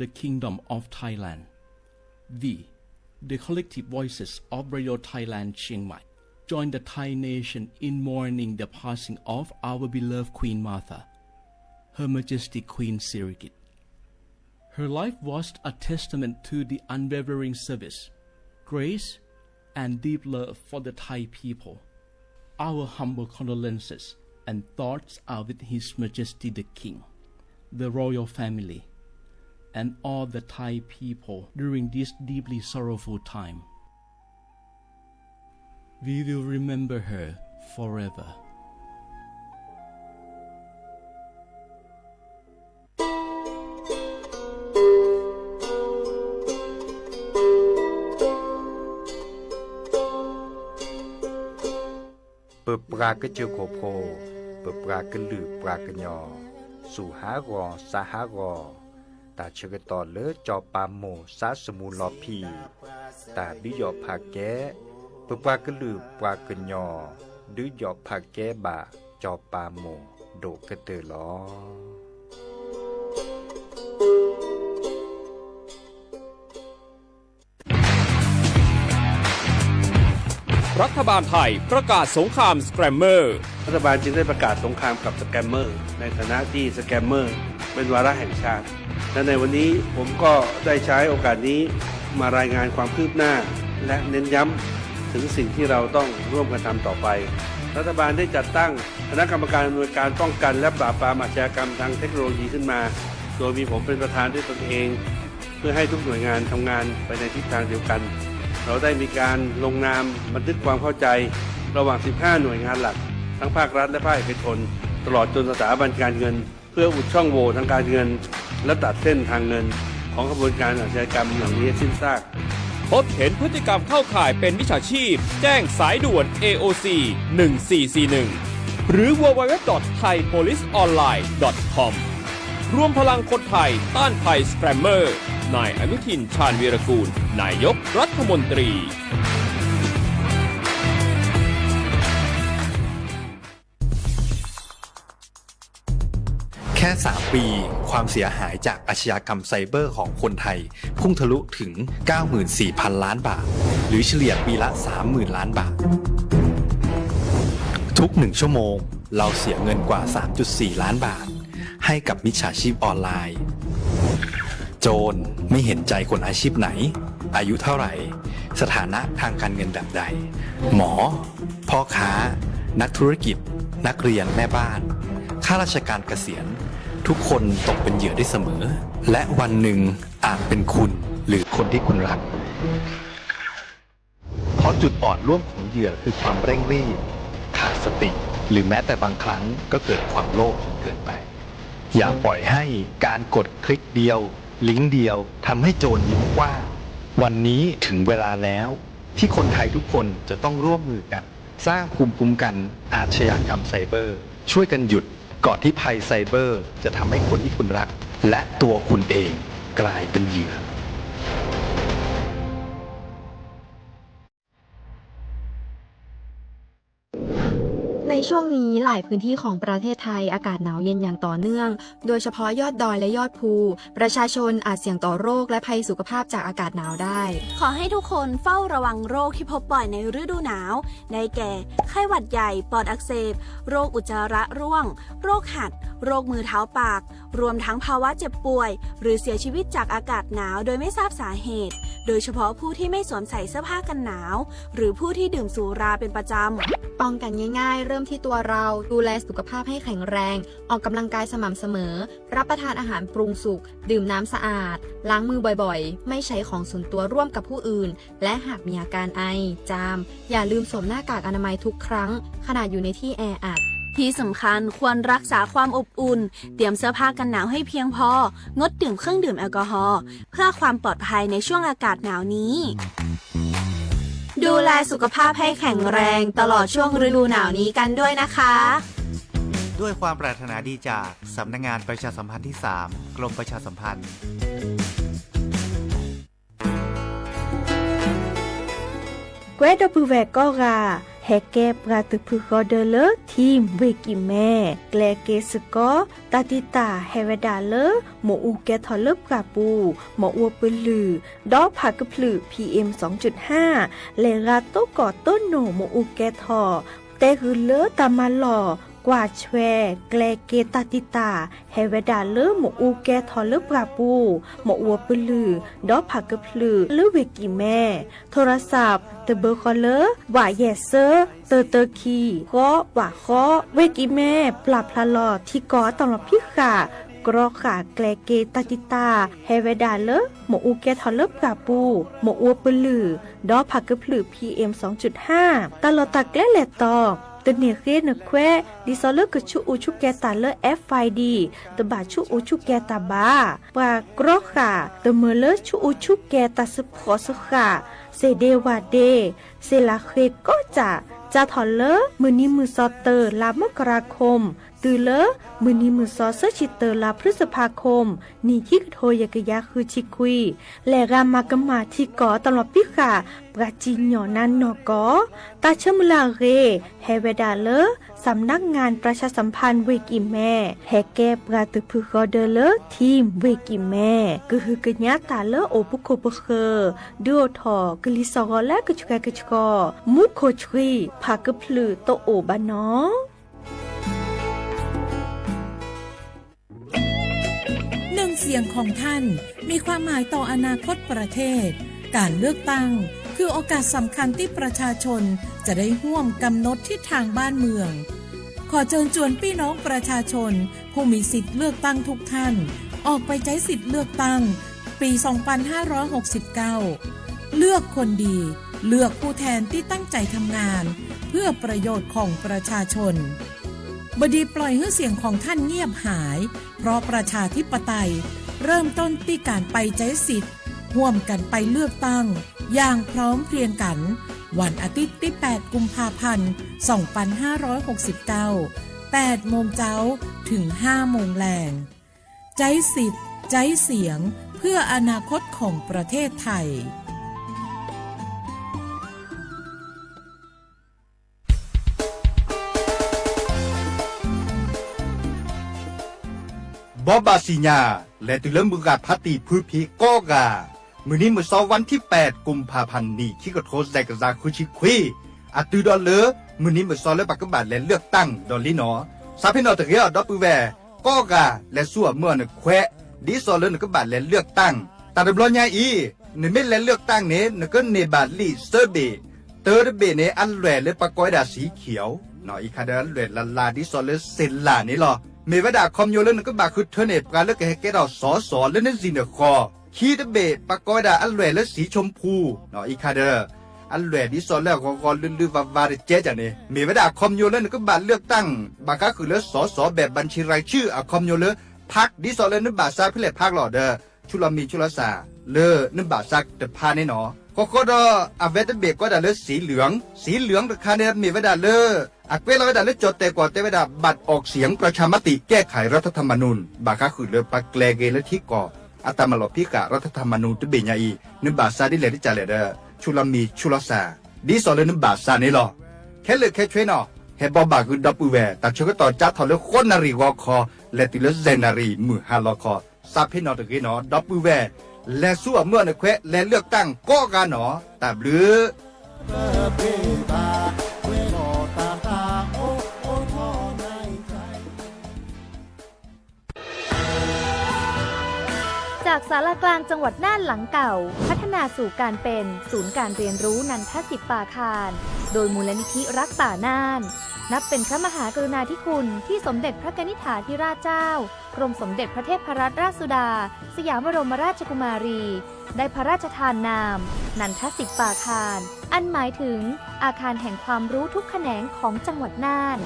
the Kingdom of Thailand. We, the collective voices of Radio Thailand Chiang Mai, join the Thai nation in mourning the passing of our beloved Queen Mother, Her Majesty Queen Sirikit. Her life was a testament to the unwavering service, grace, and deep love for the Thai people. Our humble condolences and thoughts are with His Majesty the King, the royal family, and all the Thai people during this deeply sorrowful time. We will remember her forever. ပပှၤကစၢၢ်ခိၣ်ဖိ, ပပှၤကလုာ်ပှၤကညီ, စူၢ်ဟးဂီၤ စးဟးဂီၤ, တၢ်ဆၢကတီၢ်လၢစီၤပၤမိၢ်စးစမူလီၤဖံး, တၢ်ဒုးယီၣ်ဖးကဲ, ပပှၤကလုာ်ပှၤကညီ, ဒုးယီၣ်ဖးကဲဘၣ်စီၤပၤမိၢ်ဒိၣ်ကတၢၢ်လီၤ. รัฐบาลไทยประกาศสงครามสแกรมเมอร์ รัฐบาลจึงได้ประกาศสงครามกับสแกมเมอร์ ในฐานะที่สแกมเมอร์เป็นวาระแห่งชาติ และในวันนี้ผมก็ได้ใช้โอกาสนี้มารายงานความคืบหน้า และเน้นย้ำถึงสิ่งที่เราต้องร่วมกันทำต่อไป รัฐบาลได้จัดตั้งคณะกรรมการอำนวยการป้องกันและปราบปรามอาชญากรรมทางเทคโนโลยีขึ้นมา โดยมีผมเป็นประธานด้วยตนเอง เพื่อให้ทุกหน่วยงานทำงานไปในทิศทางเดียวกัน เราได้มีการลงนามบันทึกความเข้าใจระหว่าง สิบห้า หน่วยงานหลัก ทั้งภาครัฐและภาคเอกชน ตลอดจนสถาบันการเงิน เพื่ออุดช่องโหว่ทางการเงิน และตัดเส้นทางเงินของขบวนการอาชญากรรมเหล่านี้ให้สิ้นซาก พบเห็นพฤติกรรมเข้าข่ายเป็นมิจฉาชีพ แจ้งสายด่วน เอ โอ ซี หนึ่งสี่สี่หนึ่ง หรือ ดับเบิลยู ดับเบิลยู ดับเบิลยู ดอท ไทยโพลิสออนไลน์ ดอท คอม รวมพลังคนไทยต้านภัยสแกรมเมอร์ นายอนุทิน ชาญวีรกูล นายกรัฐมนตรี แค่ สาม ปี ความเสียหายจากอาชญากรรมไซเบอร์ของคนไทย พุ่งทะลุถึง เก้าหมื่นสี่พันล้านบาท หรือเฉลี่ยปีละ สามหมื่นล้านบาท ทุกหนึ่งชั่วโมง เราเสียเงินกว่า สามจุดสี่ล้านบาท ให้กับมิจฉาชีพออนไลน์ โจรไม่เห็นใจคนอาชีพไหน อายุเท่าไหร่ สถานะทางการเงินแบบใด หมอ พ่อค้า นักธุรกิจ นักเรียน แม่บ้าน ข้าราชการเกษียณ ทุกคนตกเป็นเหยื่อได้เสมอ และวันหนึ่งอาจเป็นคุณหรือคนที่คุณรัก เพราะจุดอ่อนร่วมของเหยื่อคือความเร่งรีบ ขาดสติ หรือแม้แต่บางครั้งก็เกิดความโลภจนเกินไป อย่าปล่อยให้การกดคลิกเดียว ลิงก์เดียวทำให้โจรยิ้มกว้าง วันนี้ถึงเวลาแล้วที่คนไทยทุกคนจะต้องร่วมมือกัน สร้างภูมิคุ้มกันอาชญากรรมไซเบอร์ ช่วยกันหยุดก่อนที่ภัยไซเบอร์จะทำให้คนที่คุณรัก และตัวคุณเองกลายเป็นเหยื่อ ในช่วงนี้หลายพื้นที่ของประเทศไทยอากาศหนาวเย็นอย่างต่อเนื่อง โดยเฉพาะยอดดอยและยอดภู ประชาชนอาจเสี่ยงต่อโรคและภัยสุขภาพจากอากาศหนาวได้ ขอให้ทุกคนเฝ้าระวังโรคที่พบบ่อยในฤดูหนาว ได้แก่ ไข้หวัดใหญ่ ปอดอักเสบ โรคอุจจาระร่วง โรคหัด โรคมือเท้าปาก รวมทั้งภาวะเจ็บป่วย หรือเสียชีวิตจากอากาศหนาวโดยไม่ทราบสาเหตุ โดยเฉพาะผู้ที่ไม่สวมใส่เสื้อผ้ากันหนาว หรือผู้ที่ดื่มสุราเป็นประจำ ป้องกันง่ายๆ เริ่มที่ตัวเรา ดูแลสุขภาพให้แข็งแรง ออกกำลังกายสม่ำเสมอ รับประทานอาหารปรุงสุก ดื่มน้ำสะอาด ล้างมือบ่อยๆ ไม่ใช้ของส่วนตัวร่วมกับผู้อื่น และหากมีอาการไอ จาม อย่าลืมสวมหน้ากากอนามัยทุกครั้ง ขณะอยู่ในที่แออัด ที่สำคัญควรรักษาความอบอุ่น เตรียมเสื้อผ้ากันหนาวให้เพียงพอ งดดื่มเครื่องดื่มแอลกอฮอล์ เพื่อความปลอดภัยในช่วงอากาศหนาวนี้ ดูแลสุขภาพให้แข็งแรงตลอดช่วงฤดูหนาวนี้กันด้วยนะคะ ด้วยความปรารถนาดีจากสำนักงานประชาสัมพันธ์ที่สาม กรมประชาสัมพันธ์ ကွဲဒီပုၢ်ဝဲၢ်ကိးဂၤ, ဟဲကဲပှၤသုးဖုဃီဒၢလၢ ထံဝ့ၢ်ကံၢ်မဲ, ကျဲက့ၤစ့ၢ်ကီး တၢ်တံာ်တာ်ဟဲဝဲဒၣ်လၢ မ့ၣ်အူကဲထီၣ်လၢပှၢ်ပူၤ, မ့ၣ်အူပလုၢ်, ဒီးဖးကဖျၢၣ် PM စူၣ်ဟၣ်, လဲၤရၤတိၢ်ကီၢ်တိၢ်နိၣ်မ့ၣ်အူကဲထီၣ်, တဲဃုာ်လၢတၢ်မၤလီၢ် ကွၢ်ဆွဲ ကျဲက့ၤတၢ်တံာ်တာ် ဟဲဝဲဒၣ်လၢမ့ၣ်အူကဲထီၣ်လၢပှၢ်ပူၤ, မ့ၣ်အူပလုၢ်, ဒီးဖးကဖျၢၣ်လၢဝ့ၢ်ကံၢ်မဲ, ထိရစး တဘၢဃီလၢ ဝးယဲၢ်စၢ တၢတၢခံ ဃီ ဝးဃီ, ဝ့ၢ်ကံၢ်မဲ ပျၢ်ဖျါလီၤထံကီၢ်အတၢ်လီၢ်ဖံးဃာ် ကြီဃာ်ကျဲက့ၤတၢ်တံာ်တာ် ဟဲဝဲဒၣ်လၢ မ့ၣ်အူကဲထီၣ်လၢပှၢ်ပူၤ, မ့ၣ်အူပလုၢ်, ဒီးဖးကဖျၢၣ် PM စူၣ်ဟၣ်, တၢ်လီၢ်တၢ်ကျဲလဲၤတီၤ တန့ၢ်ဃ့နခွဲး ဒ်သိးလၢကဆူးအူဆူၣ်ကဲၤတၢ်လၢ FID တဘၣ်ဆူးအူဆူၣ်ကဲၤတၢ်ဘၣ်. ပှၤကြီဃာ် တမၢလၢဆူးအူဆူၣ်ကဲၤတၢ်စ့ဖှီၣ်စ့ဃာ် စ့ၣ်ဒ့ဝၣ်ဒ့, စ့လးဃ့ကီၢ်စး စးထီၣ်လၢ မုၢ်နံၤမုၢ်စီၤတၢ လါမကရၤခိမ် တုၤလၢ မုၢ်နံၤမုၢ်စီၤဆၢဆံတၢ လါဖျုစဖါခိမ် နံၣ်ခံကထိယဲၢ်ကယၤဃုဆံခွံ, လဲၤဂၤမၤကမၣ်ထံကီၢ်အတၢ်လီၢ်ဖံးဃာ် ပှၤစံၣ်ညီၣ်နါနီၢ်ကီၢ်, တၢ်ဆၢမုၢ်လၢ်အဂ့ၢ် ဟဲဝဲဒၣ်လၢ စၣ်မနါငၣ် ပြၣ်ၡၣ်စၣ်ဖၣ် ဝ့ၢ်ကံၢ်မဲ, ဟဲကဲပှၤသုးဖုဃီဒၢလၢ ထံဝ့ၢ်ကံၢ်မဲ, ကဟုကညးတၢ်လၢအိၣ်ပခိၣ်ပဃၢၤ, ဒုးအိၣ်ထီၣ်ကလံၤစှီၤဂီၤလၢကဆှဲကဆှီ, မူခိၣ်ဆှံ ဖးကဖျၢၣ်တအိၣ်ဘၣ်နီၤ. หนึ่งเสียงของท่าน มีความหมายต่ออนาคตประเทศ การเลือกตั้ง คือโอกาสสำคัญที่ประชาชนจะได้ร่วมกำหนดทิศทางบ้านเมือง ขอเชิญชวนพี่น้องประชาชน ผู้มีสิทธิ์เลือกตั้งทุกท่าน ออกไปใช้สิทธิ์เลือกตั้ง ปี สองพันห้าร้อยหกสิบเก้า เลือกคนดี เลือกผู้แทนที่ตั้งใจทำงาน เพื่อประโยชน์ของประชาชน บดีปล่อยให้เสียงของท่านเงียบหาย เพราะประชาธิปไตย เริ่มต้นที่การไปใช้สิทธิ์ ร่วมกันไปเลือกตั้ง อย่างพร้อมเพรียงกัน วันอาทิตย์ที่ แปด กุมภาพันธ์ สองพันห้าร้อยหกสิบเก้า แปด โมงเจ๊า ถึง ห้า โมงแลง ใจ๊สิทธิ์ ใจ๊เสียง เพื่ออนาคตของประเทศไทย ဘီဘၣ်စံၣ်ညါ လဲၤတုၤလၢမုၢ်ဂၤဖးတံၢ်ဖုဖံးကိးဂၤ, မုၢ်နံၤမုၢ်စီၤ วันที่แปด กุมภาพันธ์ နံၣ်ခံကထိ ယဲၢ်ကယၤဃုဆံခွံ, အတုၤဒီးလၢ မုၢ်နံၤမုၢ်စီၤလၢပကဘၣ်လဲၤ เลือกตั้ง ဒီးလံနီၤ, စးဖ့ၣ်နီၣ်တဂ့ၤအီၤ ဒီပုၢ်ဝဲၢ် ကိးဂၤ လဲၤဆူအမုၢ်အနခွဲး ဒ်သိးလၢနကဘၣ်လဲၤ เลือกตั้ง တၢ်တဘျီညါအံၤ, နမ့ၢ်လဲၤ เลือกตั้ง န့ၣ် နကန့ၢ်ဘၣ်လံာ်သၢဘ့ၣ်, တၢတဘ့ၣ်န့ၣ် အလွဲၢ်လၢပကိးဝဲဒၣ် สีเขียว အံၤခါဒီး အလွဲၢ်လၢ်လၢ် ဒ်သိးလၢစ့လၢ်န့ၣ်လီၤ. မ့ၢ်ဝဲဒၣ်အခီပညီလၢနကဘၣ်ဃုထၢန့ၢ် ပှၤလၢကဟဲကဲထီၣ်စီၤစီၤလၢနစံၣ်နဃီၤ, ခံတဘ့ၣ် ပကိးဝဲဒၣ်အလွဲၢ်လၢ สีชมพู အံၤခါဒီး အလွဲၢ်ဒ်သိးလၢအဂီၤဂီၤလုၢ်လုၢ်ဝါဝါတကဲကန့ၣ် မ့ၢ်ဝဲဒၣ်အခီပညီလၢနကဘၣ် เลือกตั้ง ဘၣ်ဃးဃုာ်လၢစီၤစီၤ แบบบัญชีรายชื่อ အခီပညီလၢ พรรค ဒ်သိးလၢနဘၣ်စးဖဲလဲၣ် พรรค လီၤဒီး ဆူလီၤမံၤဆူလီၤစၢ် လၢနဘၣ်စးတဖၣ်န့ၣ်နီၤ, ဃီဃီဒီး အဝဲတဘ့ၣ်ကိးဒၣ်လၢ สีเหลือง สีเหลืองတခါန့ၣ် မ့ၢ်ဝဲဒၣ်လၢ အကွဲးလီၤဝဲဒၣ်လၢကၠီၣ်တဲၣ်ကွီၢ်တဲဝဲဒၣ် บัตรออกเสียงประชามติแก้ไขรัฐธรรมนูญ ဘၣ်ဃးဃုာ်လၢပှၤကျဲၤဂ့ၤလၢထံကီၢ် အတၢ်မၤလီၢ်ဖံးဃာ် รัฐธรรมนูญ တဘ့ၣ်ညါအံၤ နဘၣ်စးဒ်လဲၣ်တကလဲၣ်ဒီး ဆူလီၤမံၤဆူလီၤစၢ် ဒ်သိးလၢနဘၣ်စးန့ၣ်လီၤ. ခဲလၢာ်ခဲဆ့နီၤ ဟဲဘီဘၣ်ဃုာ်ဒီပုၢ်ဝဲၢ် တၢ်ဆၢကတီၢ်ကၠါထီၣ်လၢဃိးနၣ်ရံၣ်ဂီၤခီ လဲၤတုၤလၢယဲၢ်နၣ်ရံၣ်မုၢ်ဟါလီၤခီ, စးဖ့ၣ်နီၣ်တဂ့ၤနီၤ ဒီပုၢ်ဝဲၢ် လဲၤဆူအမုၢ်အနခွဲး လဲၤ เลือกตั้ง ကိးဂၤနီၤ တၢ်ဘျုး จากศาลากลางจังหวัดน่านหลังเก่า พัฒนาสู่การเป็นศูนย์การเรียนรู้นันทสิทธิ์ปาคาร โดยมูลนิธิรักป่าน่าน นับเป็นพระมหากรุณาธิคุณที่สมเด็จพระกนิษฐาธิราชเจ้า กรมสมเด็จพระเทพรัตนราชสุดา สยามบรมราชกุมารี ได้พระราชทานนาม นันทสิทธิ์ปาคาร อันหมายถึงอาคารแห่งความรู้ทุกแขนงของจังหวัดน่าน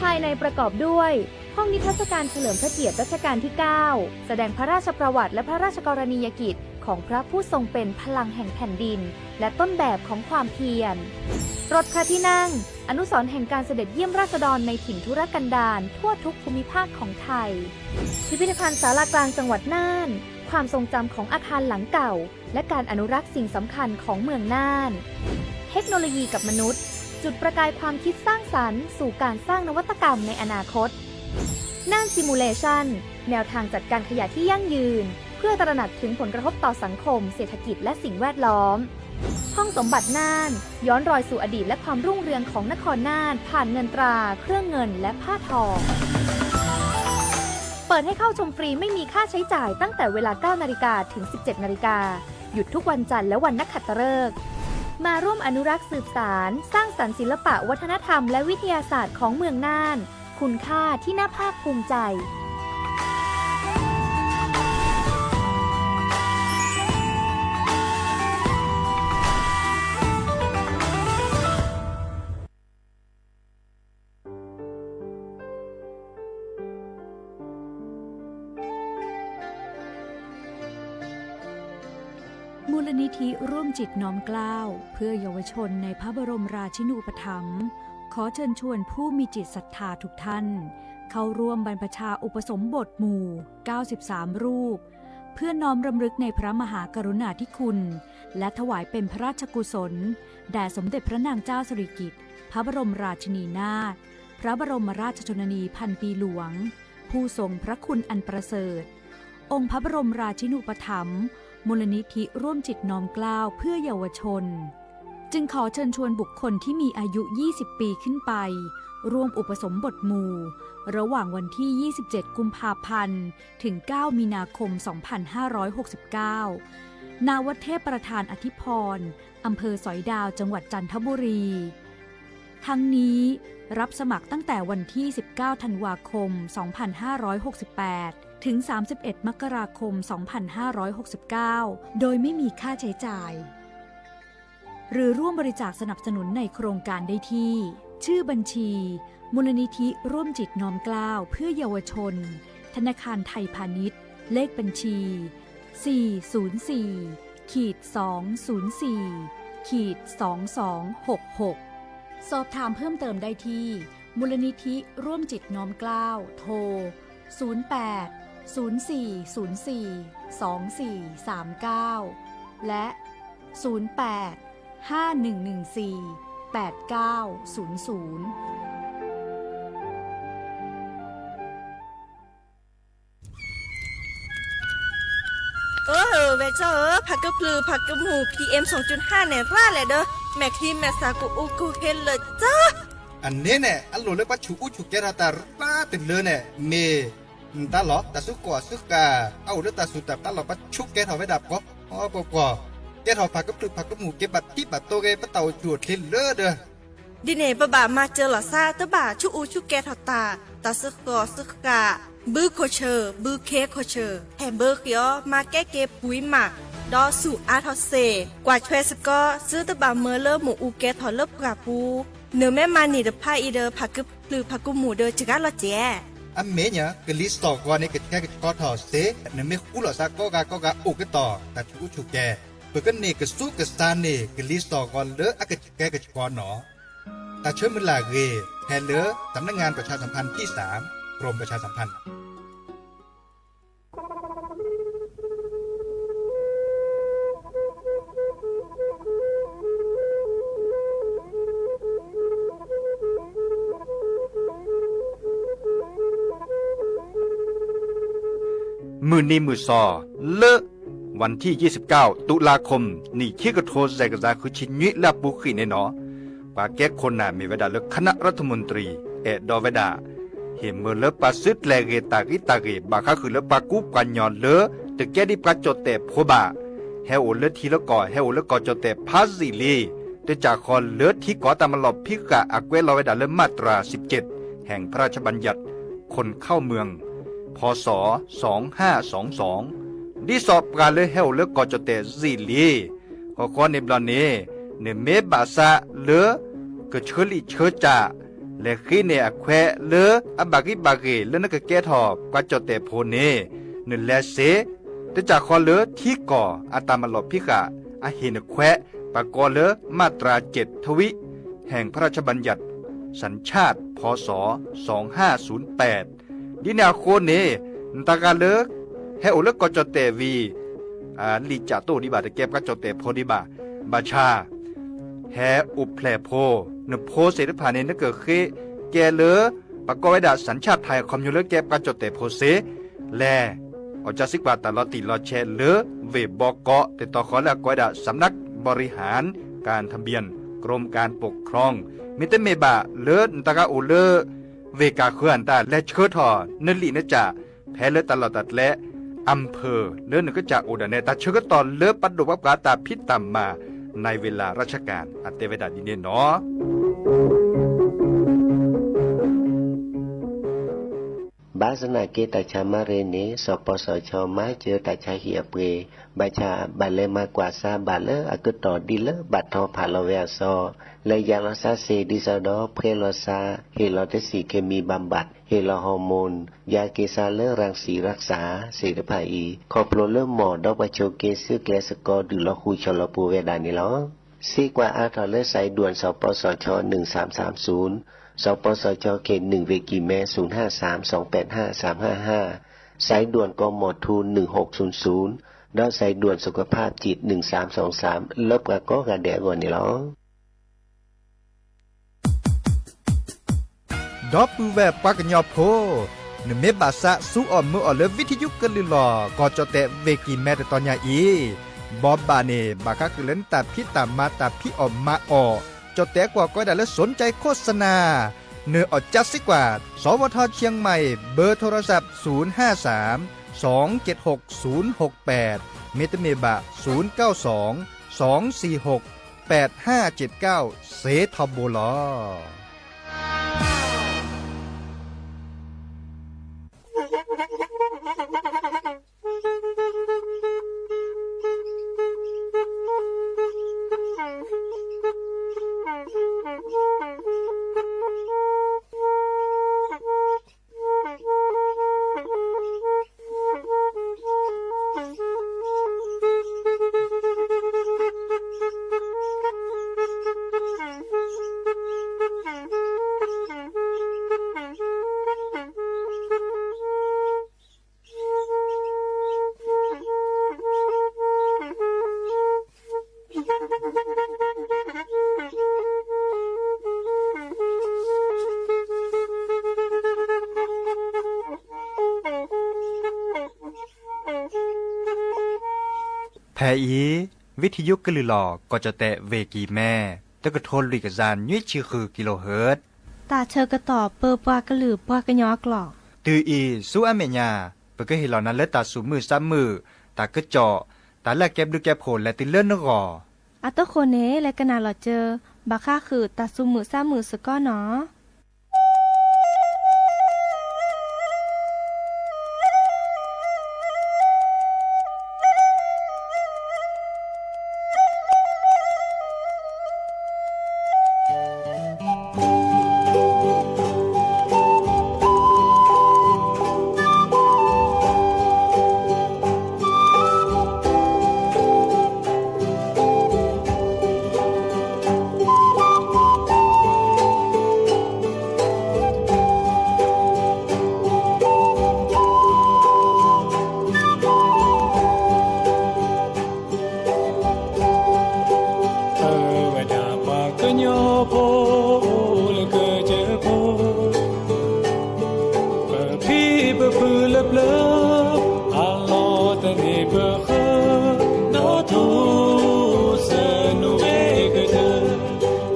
ภายในประกอบด้วย ห้องนิทรรศการเฉลิมพระเกียรติรัชกาลที่ เก้า แสดงพระราชประวัติและพระราชกรณียกิจของพระผู้ทรงเป็นพลังแห่งแผ่นดิน และต้นแบบของความเพียร รถพระที่นั่ง อนุสรณ์แห่งการเสด็จเยี่ยมราษฎรในถิ่นทุรกันดารทั่วทุกภูมิภาคของไทย พิพิธภัณฑ์ศาลากลางจังหวัดน่าน ความทรงจำของอาคารหลังเก่า และการอนุรักษ์สิ่งสำคัญของเมืองน่าน เทคโนโลยีกับมนุษย์ จุดประกายความคิดสร้างสรรค์สู่การสร้างนวัตกรรมในอนาคต น่าน Simulation แนวทางจัดการขยะที่ยั่งยืน เพื่อตระหนักถึงผลกระทบต่อสังคม เศรษฐกิจ และสิ่งแวดล้อม ห้องสมบัติน่าน ย้อนรอยสู่อดีตและความรุ่งเรืองของนครน่าน ผ่านเงินตรา เครื่องเงิน และผ้าทอง เปิดให้เข้าชมฟรีไม่มีค่าใช้จ่ายตั้งแต่เวลา เก้านาฬิกา ถึง สิบเจ็ดนาฬิกา หยุดทุกวันจันทร์และวันนักขัตฤกษ์ มาร่วมอนุรักษ์สืบสาน สร้างสรรค์ศิลปะวัฒนธรรมและวิทยาศาสตร์ของเมืองน่าน คุณค่าที่น่าภาคภูมิใจ มูลนิธิร่วมจิตน้อมเกล้าเพื่อเยาวชนในพระบรมราชินูปถัมภ์ ขอเชิญชวนผู้มีจิตศรัทธาทุกท่าน เข้าร่วมบรรพชาอุปสมบทหมู่ เก้าสิบสาม รูป เพื่อน้อมรำลึกในพระมหากรุณาธิคุณ และถวายเป็นพระราชกุศล แด่สมเด็จพระนางเจ้าสิริกิติ์ พระบรมราชินีนาถ พระบรมราชชนนีพันปีหลวง ผู้ทรงพระคุณอันประเสริฐ องค์พระบรมราชินูปถัมภ์ มูลนิธิร่วมจิตน้อมเกล้าเพื่อเยาวชน จึงขอเชิญชวนบุคคลที่มีอายุ ยี่สิบ ปีขึ้นไป ร่วมอุปสมบทหมู่ ระหว่างวันที่ ยี่สิบเจ็ด กุมภาพันธ์ ถึง เก้า มีนาคม สองพันห้าร้อยหกสิบเก้า ณ วัดเทพประธานอธิพรณ์ อำเภอสอยดาว จังหวัดจันทบุรี ทั้งนี้ รับสมัครตั้งแต่วันที่ สิบเก้า ธันวาคม สองพันห้าร้อยหกสิบแปด ถึง สามสิบเอ็ด มกราคม สองพันห้าร้อยหกสิบเก้า โดยไม่มีค่าใช้จ่าย หรือร่วมบริจาคสนับสนุนในโครงการได้ที่ ชื่อบัญชี มูลนิธิร่วมจิตน้อมเกล้าเพื่อเยาวชน ธนาคารไทยพาณิชย์ เลขบัญชี สี่ศูนย์สี่ ขีด สองศูนย์สี่ ขีด สองสองหกหก สอบถามเพิ่มเติมได้ที่ มูลนิธิร่วมจิตน้อมเกล้า โทร ศูนย์แปด ศูนย์สี่ศูนย์สี่ สองสี่สามเก้า และ ศูนย์แปด ห้าหนึ่งหนึ่งสี่ แปดเก้าศูนย์ศูนย์ เออ ဝဲၢ်ကၠီဧၢ, ဖးကဖျုးဖးကမူၣ် พีเอ็มสองจุดห้า န့ၣ် ရၣ်လဲၣ်ဒီး မဲာ်ချံမဲာ်သၣ်ကအိၣ်ကဟ့လၢာ်ကၠီ. အန့ၣ်န့ၣ် အလိၣ်လၢပှၤဆူးအူဆူးကဲထီၣ်တၢ်ရၣ်တလၢန့ၣ် မ့ၢ် နတၢ်လီၢ် တၢ်စုကဝဲၤစုဃာ် အအိၣ်လၢတၢ်စူၤတၢ်ပျၢ်လီၤ ပှၤဆူးကဲထီၣ်ဝဲဒၣ်ပှၤ ပှၤပှၤ ကဲထီၣ်ဖးကဖျုးဖးကမူၣ် က့ၤဘၣ်ထံဘၣ်တိၢ်ဂ့ၤ ပတၢ်အိၣ်ဆူၣ်အိၣ်ချ့လၢဒီး ဒ်န့ၣ် ပဘၣ်မၤစၢၤလီၤသး တဘၣ်ဆူးအူဆူးကဲထီၣ်တၢ် တၢ်စုကဝဲၤစုဃာ် ဘုခိၣ်ဆၢၣ် ဘုခ့ခိၣ်ဆၢၣ် ဟဲဘၢဃ့အီၤ မၤကဲက့ၤပှံၤမး ဒီးဆူးအါထီၣ်စ့ၢ် ကွၢ်ထွဲစ့ၢ်ကီး သုတဘၣ်မၢလၢမ့ၣ်အူကဲထီၣ်လၢပှၢ်ပူၤ နမ့ၢ်မၤန့ၢ်တဖၣ်အံၤဒီး ဖးကဖျုးဖးကမူၣ်ဒီးစှၤလီၤကဲ အမ့ၢ်ညါ ကလံၤစိးဂီၤန့ၣ် ကဆှဲကဆှီထီၣ်စ့ၢ် နမ့ၢ်ဃူလိာ်သးကိးဂၤကိးဂၤအိၣ်ကတီၢ် တၢ်ဆူးအူဆူးကဲ ပကန့ၢ်ကစူကစါန့ၢ် ကလံၤစိးဂီၤလၢအကဆှဲကဆှီနီၣ် တၢ်ဆၢမုၢ်လၢ်ဂ့ၤ ဖဲလၢ สำนักงานประชาสัมพันธ์ที่สาม กรมประชาสัมพันธ์ မုၢ်နံၤမုၢ်သီ လၢ วันที่ยี่สิบเก้า ตุลาคม နံၣ်ခံကထိ စဲးကစၢ် ဃုဆံနွံ လၢအပူၤဃံးန့ၣ်နီၤ ပှၤကဲခိၣ်နၢ်မ့ၢ်ဝဲဒၣ်လၢ คณะรัฐมนตรี အဲၣ်ဒိးဝဲဒၣ် ဟ့ၣ်မၢလၢပှၤစုတြဲၤဂ့ၤတၢ်ဂံၢ်တၢ်ဂ့ၤ ဘၣ်ဃးဃုာ်လၢပှၤကူပှၤကညီလၢ တကဲဒ်ပှၤကၠီၣ်တဲၣ်ဖိဘၣ် ဟဲအိၣ်လၢထံလၢကီၢ် ဟဲအိၣ်လၢကီၢ်ကၠီၣ်တဲၣ်ဖးယံာ်လံ တကးဃီလၢထံကီၢ်တၢ်မၤလီၢ်ဖံးဃာ်အကွဲးလီၤဝဲဒၣ်လၢ มาตราสิบเจ็ด แห่งพระราชบัญญัติ คนเข้าเมือง พ.ศ. สองห้าสองสอง ဒ်သိးပှၤလၢဟဲအိၣ်လၢကီၢ်ကၠီၣ်တဲၣ်ယံာ်လံ ဃီဃီန့ၣ်ဘျီန့ၣ် နမ့ၢ်ဘၣ်သးလၢ ကဆၢလံာ်ဆၢစၢ် လဲၤဃ့န့ၢ်အခွဲးလၢအဘၣ်ဂံၢ်ဘၣ်ဂ့ၤ လၢနကကဲထီၣ်ပှၤကၠီၣ်တဲၣ်ဖိန့ၣ် နလဲၤစ့ၢ် တကးဃီလၢထံကီၢ်အတၢ်မၤလီၢ်ဖံးဃာ် အဟ့ၣ်နခွဲး ပှၤကိးလၢ มาตราเจ็ดทวี แห่งพระราชบัญญัติสัญชาติ พ.ศ. สองห้าศูนย์แปด ဒ်န့ၣ်အဃိန့ၣ် နတၢ်ဂၤလၢ ဟဲအိၣ်လၢကီၢ်ကၠီၣ်တဲၣ်ဝံၤ လံာ်ကၠးတအိၣ်ဒံးဘၣ် တကဲပှၤကၠီၣ်တဲၣ်ဖိဒံးဘၣ် ဘၣ်ဆၣ် ဟဲအိၣ်ဖျဲၣ်ဖိ, နဖိသ့ၣ်တဖၣ်န့ၣ် နကဃ့ကဲလၢ ပကိးဝဲဒၣ် สัญชาติไทย ခီဖျိလၢကဲပှၤကၠီၣ်တဲၣ်ဖိသ့, လဲၤ အီၣ်ကၠၢစံကွၢ်တၢ်လီၤတံၢ်လီၤဆဲးလၢ ဝ့ၢ်ဘီကီး တတီၤဃီလၢအကိးဝဲဒၣ် สำนักบริหารการทะเบียน กรมการปกครอง, မ့တမ့ၢ်ဘၣ်လၢနတဂၤအိၣ်လၢ ဝ့ၢ်ကၢ်ဃၢၤအတၢ် လဲၤဆှၢထီၣ်နလံာ်နကၠၣ် ဖဲလၢတၢ်လီၢ်တၢ်ကျဲ อำเภอ လၢနကစၢ်အိၣ်ဒၣ်နဲ တၢ်ဆၢကတီၢ်လၢပဒိၣ်ပှၤပှၤတၢ်ဖံးတၢ်မၤ ในเวลาราชการ အတဲဝဲဒၣ်ဒ်န့ၣ်နီၤ. ဘၣ်ဆၣ်သနာ်က့ တၢ်ဆါမၤရ့န့ၣ် စီၤပီစီၤဆၠီ မၤစၢၤတၢ်ဆါဟံၣ်အပှ့ၤ, ဘၣ်ဆၣ်ဘၣ်လဲၤမၤကွၢ်စါဘၣ်လၢအကတီၢ်ဒ်လၢဘၣ်ထီၣ်ဖးလီၤဝဲအစီ, လဲၤယၤလီၤစါစ့ၢ်ဒ်သိးဒီး ဖှဲလီၤစါ ဟ့ၣ်လီၤတဆံး เคมีบำบัด ဟ့ၣ်လီၤ ฮอร์โมน ယၤက့ၤစါလၢ รังสีรักษา သ့ၣ်တဖၣ်အံၤ ခီဖျိလၢမီၢ်ဒီးပှၤဆိးက့ဆူကျဲစကီ ဒုးလီၤဃုာ်ဆီၣ်လီၤပှိၤဝဲဒၣ်န့ၣ်လီၤ. စံးကွၢ်အါထီၣ်လၢ สายด่วน စီၤပီစီၤဆၠီ หนึ่งสามสามศูนย์, စီၤပီစီၤဆၠီ เขตหนึ่ง ဝ့ၢ်ကံၢ်မဲ ศูนย์ห้าสาม สองแปดห้า สามห้าห้า, สายด่วน กมท หนึ่งหกศูนย์ศูนย์ ဒီး สายด่วนสุขภาพจิต หนึ่งสามสองสาม လၢပှၤကိးဂၤဒဲးအဂီၢ်န့ၣ်လီၤ. ဒီပုၢ်ဝဲၢ်ပှၤကညီဖိ, နမ့ၢ်ဘၣ်သးစူအီၣ်မုာ်အီၣ်လၢ ဝံထယုကလုၢ်လီၢ် ကီၢ်ကၠီၣ်တဲၣ် ဝ့ၢ်ကံၢ်မဲ တတီၤညါအံၤ, ဘီဘၣ်န့ၣ် ဘၣ်ဃးဃုာ်လၢနတၢ်ဖံးတၢ်မၤ တၢ်ဖံးအီၣ်မၤအီၣ်, ကၠီၣ်တဲၣ်ကွီၢ်ကိးဝဲဒၣ်လၢ สนใจโฆษณา, နအီၣ်ကၠၢစံကွၢ် สวท เชียงใหม่ เบอร์โทรศัพท์ ศูนย์ห้าสามสองเจ็ดหกศูนย์หกแปด မ့တမ့ၢ်ဘၣ် ศูนย์เก้าสองสองสี่หกแปดห้าเจ็ดเก้า စ့ထီဘိလီၤ. ဖဲအံၤ ဝံထယုကလုၢ်လီၢ် ကီၢ်ကၠီၣ်တဲၣ် ဝ့ၢ်ကံၢ်မဲ တကထိလွံၢ်ကယၤနွံဆံဃု kilohertz တၢ်ဆၢကတီၢ်ပၢပှၤကလုာ်ပှၤကညီအကျိာ်. တုၤအံၤ ဆူအမဲာ်ညါ ပကဟ့ၣ်လီၤနၤလၢတၢ်သူၣ်မုာ်သးမုာ်, တၢ်ကစီၣ်, တၢ်လၢအကဲဘျုးကဲဖှိၣ်လဲၤတုၤလၢနဂီၢ်. အဃိန့ၣ် လဲၤကနၣ်လီၤစၢၤ ဘၣ်ဃးဃုာ်တၢ်သူၣ်မုာ်သးမုာ်စ့ၢ်ကီးနီၤ. ပဝဲဒၣ်ပှၤကညီဖိ အိၣ်လၢကစၢၢ်ခိၣ် ပဖံပဖုလၢပျၢၤ အလီၢ်တန့ၢ်ပဃၢၤ ဒီးထူၣ်စုနူဝဲကတၢၢ်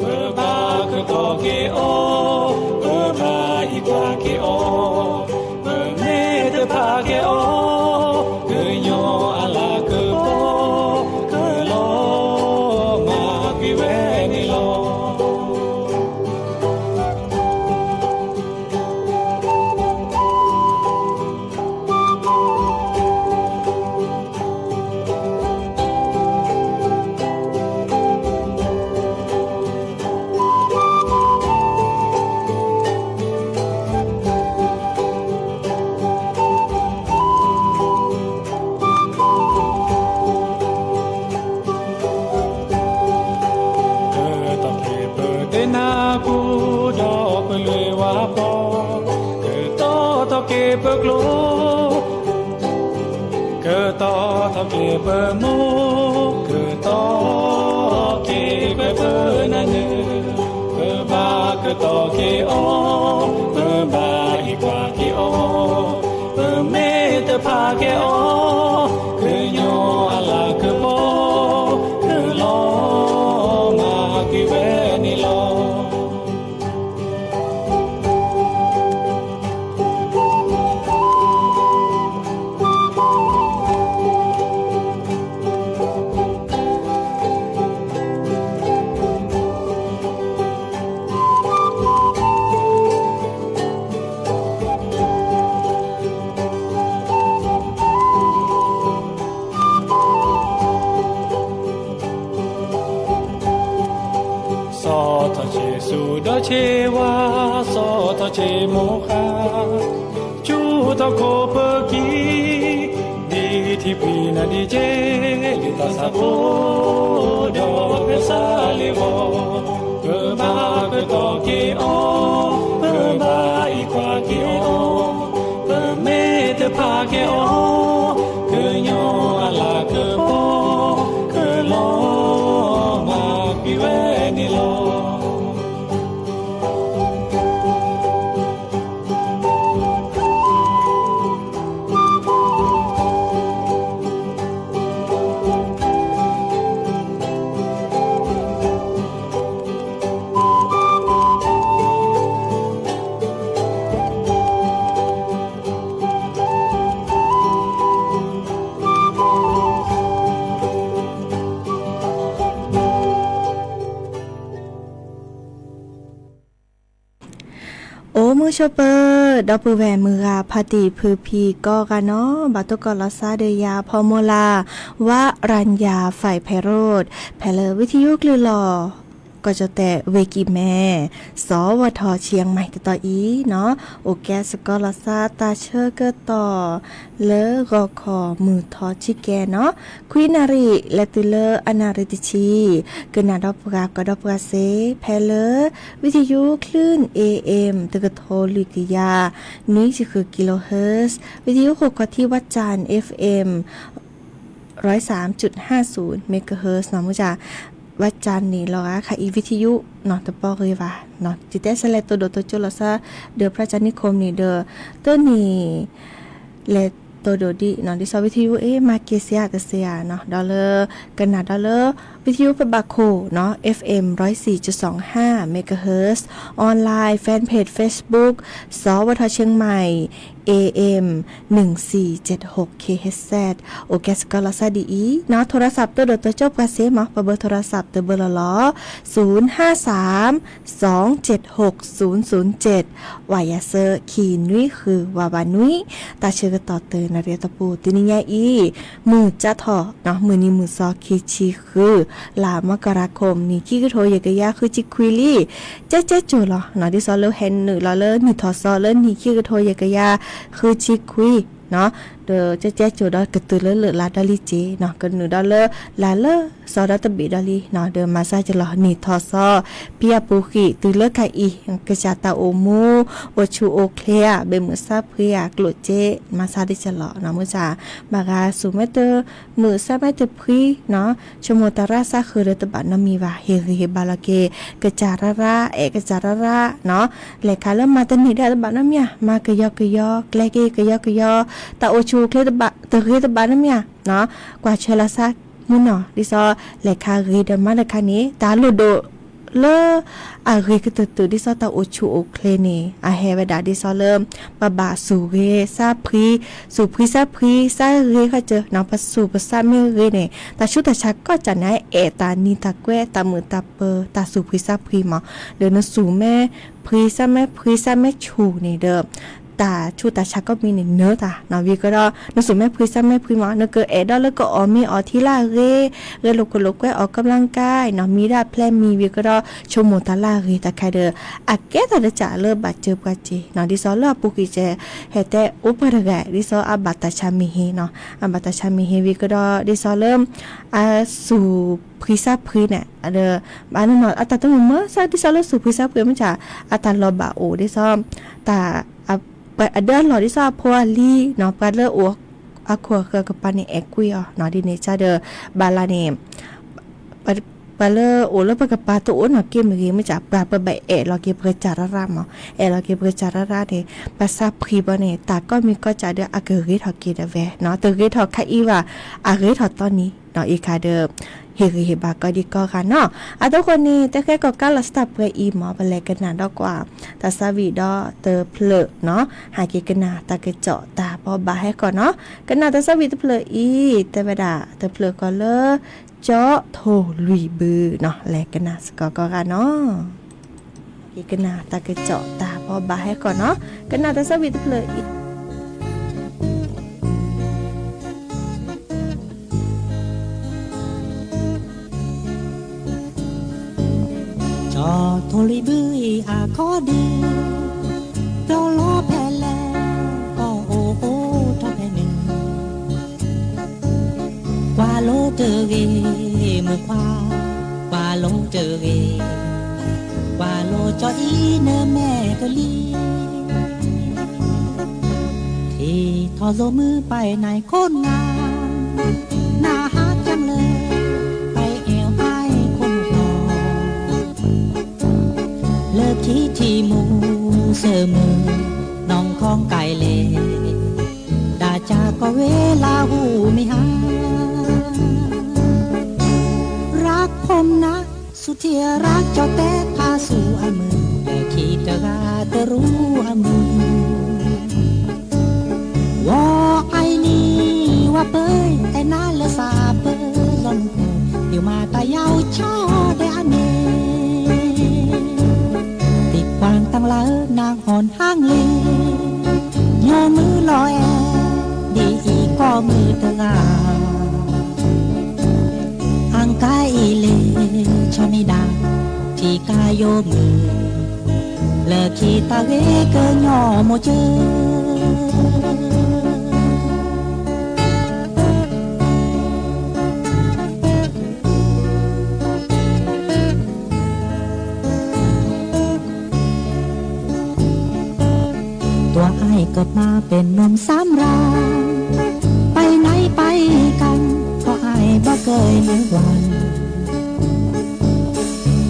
ပဘၣ်ကတီၤက့ၤအီၤ ပဘၣ်ဟံးကွၢ်က့ၤအီၤ ပမ့ၢ်တဖးက့ၤအီၤ ကညီအလၤကပီၤ ကလီၤမၢ်ကွံာ်ဝဲန့ၣ်လီၤ. ကတီၢ်က့ၤပသ့ၣ်နၢ်ပူၤ ဒီးပလွံၢ်ဝါပီၤ, ကတီၢ်ထီၣ်က့ၤပကျိ, ကတီၢ်ထီၣ်က့ၤပမိၢ်, ကတီၢ်ထီၣ်က့ၤပပၢနၤ ပဘၣ်အံးကွၢ်က့ၤအီၤ, ပမ့ၢ်တဖးက့ၤအီၤ, ကညီအလၤကပီၤ ကလီၤမၢ်ကွံာ်ဝဲန့ၣ်လီၤ. စီၤထီၣ်ဆ့ၣ်ဆူၣ်ဒီးဆ့ဝါ, စီၤထီၣ်ဆ့ၣ်မိၢ်ဃါ, ဆူထီၣ်ခိၣ်ပကံ, ဒ်ထံဖံးနၤဒ်က့, လၢသးစၢ်ဖိ, ဒီးကစၢ်လ့ၤဂီၤ, ပဘၣ်ကတီၤက့ၤအီၤ, ပဘၣ်အံးကွၢ်က့ၤအီၤ, ပမ့ၢ်တဖးက့ၤအီၤ, ကညီအလၤကပီၤ ကလီၤမၢ်ကွံာ်ဝဲန့ၣ်လီၤ. အိၣ်မုာ်ဆိးပၢၤ ဒီပုၢ်ဝဲၢ်မုၢ်ဂၤ ဖါတံၢ်ဖုဖံကိးဂၤနီၤ ဘၣ်တိၢ်ကီးလီၤစၢ်ဒီးယၤ ဖီမိၢ်လၢ် ဝရံယါ ဖဲးဖဲးရိး ဖဲလၢဝံထံယိၣ်ကျုၢ်လီၤ ကီၢ်ကၠီၣ်တဲၣ် ဝ့ၢ်ကံၢ်မဲ စီၤဝီၤထီၣ်ဆံးအမါတတီၤအံၤနီၤ အိၣ်ကဲစ့ၢ်ကီးလီၤစၢ်တၢ်ဆၢကတီၢ် လၢဂီၤခီမုၢ်ထီၣ်ဆံးကဲနီၤ ခွံနၣ်ရံၣ် လဲၤတုၤလၢအနၣ်ရံၣ်တဆံ ကနၣ်ဒီးပှၤ ကီးဒီးပှၤစ့ၢ် ဖဲလၢ ဝံထံယိၣ်ကျုၢ် A M တကထိလွံၢ်ကယၤ နွံဆံဃု kilohertz ဝံထံယိၣ်ခိၣ်ကီၢ်ထံ ဝၣ်ကၠၣ် F M ร้อยสามจุดห้าศูนย์ megahertz နီၤ မ့ၢ်ဝၣ်ကၠၣ်န့ၣ်လီၤဂာ် ခါအံၤဝံထံယိၣ်နီၤ တပီၢ်ဂ့ၤဘၣ်နီၤ တတဲဆဲးလဲၤတိၢ်ဒိၣ်တိၢ်ကၠိလီၤစၢ် ဒီး พระจันทร์นิคม န့ၣ်ဒီး တၢ်န့ၣ် လဲၤတိၢ်ဒိၣ်ဒံးနီၤ ဒ်သိးဝံထံယိၣ်အ့ၣ် မၤက့ၤစ့အါတစ့အါနီၤ ဒီးလၢ ကနၣ်ဒီးလၢ ဝံထံယိၣ်ပဘၣ်ခိၣ်နီၤ F M ร้อยสี่จุดสองห้า megahertz online fan page Facebook စီၤဝီၤထီၣ်ဆံးအမါ A M หนึ่งสี่เจ็ดหก kilohertz အိၣ်ကဲစ့ၢ်ကီးလီၤစၢ်ဒ်အံၤနီၤ โทรศัพท์ တိၢ်ဒိၣ်တိၢ်ကၠိပှၤစ့မး ပဘၢ โทรศัพท์ တဘၢလီၤလီၤ ศูนย์ห้าสาม สองเจ็ดหกศูนย์ศูนย์เจ็ด ဝးယၤစၢ ခံနွံဃု ဝးဘးနွံ တၢ်ဆၢကတီၢ်တနၣ်ရံၣ်အတီၢ်ပူၤ တနံၤညါအံၤ မုၢ်ကၠၢ်ထီၣ်နီၤ မုၢ်နံၤမုၢ်သီခံဆံဃု လါမကရၤခိၣ် နံၣ်ခံကထိယဲၢ်ကယၤဃုဆံခွံလံ ကဲကဲကိၤလီၤနီၤ ဒ်သိးလၢဟဲနုာ်လီၤလၢနံၣ်ထီၣ်သီလၢနံၣ်ခံကထိယဲၢ်ကယၤဃုဆံခွံနီၤ ဒီးကဲကဲကိၤဒီးကတုၤလၢလၢာ်လါဒီးလံက့နီၤ ကနုာ်ဒီးလၢ လါလၢစီၤဒီးတဘ့ၣ်ဒီးလံနီၤ ဒီးမၤစၢ်ကလီၤ နံၣ်ထီၣ်သီ ဖံအပူၤဃံးတုၤလၢခါအံၤ ကစၢ်တၢ်အိၣ်မူ အိၣ်ဆူၣ်အိၣ်ချ့ဧါ ဘၣ်မုာ်စၢ်ဖှံဧါ ကျိၣ်စ့ မၤစၢ်ဒ်ကလီၤနီၤ မုၢ်ဆါ ဘၣ်ဂၤဆူၣ်မ့ၢ်တ မုာ်စၢ်မ့ၢ်တဖှံနီၤ ဆိကမိၣ်တၢ်ရၣ်စၢ်ဃုာ်ဒီးတဘၣ်နီတမံၤဘၣ် ဟ့ၣ်ဂံၢ်ဟ့ၣ်ဘါလီၤက့ၤ ကစၢ်ရၣ်ရၣ် အဲၣ်ကစၢ်ရၣ်ရၣ်နီၤ လဲၤခါလၢမၤတန့ၢ်ဒၣ်တဘၣ်နီတမံၤဧါ မၤကယီကယီ ကျဲက့ၤကယီကယီ တၢ်အိၣ်ဆူၣ်အိၣ်ချ့တဘၣ် တဂ့ၤတဘၣ်နီတမံၤဧါနီၤ ကွၢ်ဆၢလီၤစၢ်မုၢ်နီၤ ဒ်သိး လဲၤခါဂ့ၤဒီးမၤတခါန့ၣ် တၢ်လိၣ်ဒိၣ်လၢ အဂ့ၤကတၢၢ်တုၤ ဒ်သိးတၢ်အိၣ်ဆူၣ်အိၣ်ချ့န့ၣ် အဟဲဝဲဒၣ်ဒ်သိးလၢ ပဘၣ်ဆူၣ်ဂ့ၤစၢ်ဖှံ ဆူၣ်ဖှံစၢ်ဖှံ စၢ်ဂ့ၤခီၣ်စၢၤနီၤ ပဆူၣ်ပစၢ်မ့ၢ်ဂ့ၤန့ၣ် တၢ်ဆူးတၢ်ဆါကီၢ်ကၠီၣ်န့ၣ် အဲၣ်တၢ်နံၤတၢ်ကွဲး တၢ်မုာ်တၢ်ပၢၤ တၢ်ဆူၣ်ဖှံစၢ်ဖှံမး ဒီးနဆူၣ်မ့ၢ်ဖှံ စၢ်မ့ၢ်ဖှံ စၢ်မ့ၢ်ဆူၣ်န့ၣ်ဒီး တၢ်ဆူးတၢ်ဆါကီၢ်မံၤန့ၣ်နၢၤတၢ်နီၤ ဝံၤကဒီး နဆူၣ်မ့ၢ်ဖှံ စၢ်မ့ၢ်ဖှံမး နကအဲၣ်ဒိးလၢကအီၣ်မ့ၤအီထံလၢအဂ့ၤ ဂဲၤလိာ်ခိၣ်လိာ်ကွဲ အီၣ်ကဘျီကါနီၤ မံဒၣ်ဖျဲၣ်မံၤဝံၤကဒီး ဆိကမိၣ်တၢ်လၢအဂ့ၤတခါဒီး အကဲထီၣ်တစၢ်လၢဘၣ်စၢၤပှၤစ့နီၤ ဒ်သိးလၢအပူၤကွံာ်စဲး ဟဲတဲအိၣ်ပှၤတဂၤ ဒ်သိးအဘၣ်တၢ်ဆါမ့ၢ်ဟ့နီၤ အဘၣ်တၢ်ဆါမ့ၢ်ဟ့ဝံၤကဒီး ဒ်သိးလၢ အဆူၣ်ဖှံစၢ်ဖှံန့ၣ် ဒီး ဘၣ်နီၤနီၤ အတၢ်တမုာ်မုာ်စၢ် ဒ်သိးလၢဆူၣ်ဖှံစၢ်ဖှံမ့ၢ်စၢ် အတၢ်လီၤဘၣ်အိၣ် ဒ်သိး တၢ် အဒၢအလီၢ် ဒ်သိးအဖိအလံၤနီၤ ပှၤလၢအိၣ်အခိၣ်အဃၢၤကပၤန့ၣ် အဲၣ်ကွံအီၤနီၤ ဒ်န့ၣ်စၢ်ဒီး ဘၣ်လၢန့ၣ် ပ ပှၤလၢအိၣ်လၢပကပၤတအိၣ်နီၢ်က့မ့ၢ်ဂ့ၤ မ့ၢ်ကပှၤပဘၣ်အဲၣ်လီၤက့ၤပကစၢ်ရၢ်ရၢ်မး, အဲၣ်လီၤက့ၤပကစၢ်ရၢ်ရၢ်န့ၣ် ဘၣ်ဆၣ်ဖှံဘီန့ၣ် တၢ်ကီမံၤကီစၢ်ဒီးအကဂ့ၤထီၣ်က့ၤဒၣ်ဝဲနီၤ, တဂ့ၤထီၣ်ခါအံၤဘၣ်, အဂ့ၤထီၣ်သီနံၤနီၤ, အံၤခါဒီး ဟ့ၣ်ဂံၢ်ဟ့ၣ်ဘါကိးဒံကိးဂၤနီၤ, အသကိးန့ၣ် တဃဲကီၢ်ကါလီၤစတၢ်ပှဲၤအံၤမး ပလဲၤကနၣ်ဒီးကွၢ် တၢ်သးဝံၣ်ဒီးတဖျၢၣ်နီၤ, ဟဲက့ၤကနၣ်တၢ်ကစီၣ်တၢ်ဘိးဘၣ်ဟဲကီးနီၤ, ကနၣ်တၢ်သးဝံၣ်တဖျၢၣ်အံၤ တဲဝဲဒၣ်တဖျၢၣ်ဃီလၢ ကၠီထိၣ်လွံၢ်ဘုနီၤ, လဲၤကနၣ်စ့ၢ်ကီးကိးဂၤနီၤ, ကနၣ်တၢ်ကစီၣ်တၢ်ဘိးဘၣ်ဟဲကီးနီၤ, ကနၣ်တၢ်သးဝံၣ်တဖျၢၣ်အံၤ ကၠီထိၣ်လွံၢ်ဘုအံၤအခီဒုး ဒီးလီၤဖဲလဲၣ် ကီၢ်အိၣ်အိၣ်ထီၣ်ဖဲန့ၣ်, ကွၢ်လိတဂ့ၤ မုၣ်ခွါ, ကွၢ်လိတဂ့ၤ, ကွၢ်လိကၠီအံၤနမဲာ်ကလံၤ, ထံၣ်ထီၣ်စိမုၢ်ပၢ်နၤခိၣ်နၢ်, နဟးကၠၢ်လၢ ပှၤအဲၣ်အီၤအါအံၤခိၣ်နူာ်လီၤ, လၢခံထံၣ်မူစိမုၢ် နီၢ်ခီကဲလဲၣ်, ဒၣ်ကၢ်ကီၢ်ဝ့ၢ်လၢဟူမံဟါ, ရၢ်ခိၣ်နၢ် စူၢ်ထံရၢ်ကၠီတဲဖးဆူအမုၢ်, လၢခံတဂၤတရူးအမုၢ် ဝီအံၤနံၤဝဲပၢၢ် အဲၣ်နၤလၢစးပၢၢ်လီၤနုာ်ဖိ, ဒုးမၤတၢ်ယါအိၣ်ဆီဒဲးအန့ၣ်, သံကွၢ်တၢ်လၢနၤအီၣ်ဟါလံ, ယိၤမုၢ်လီၤအဲၣ် ဒ်အံၤကီၢ်မုၢ်တဂၤ, အကါအံၤလ့ ဆီမံဒၣ် ထံကါယိၤမုၢ် လၢခံတၢ်ဂ့ၤကညီမိၢ်ကၢ ตัวอ้ายเกิดมาเป็นหนุ่มสำราญ ไปไหนไปกันก็อ้ายบ่เคยลืมวัน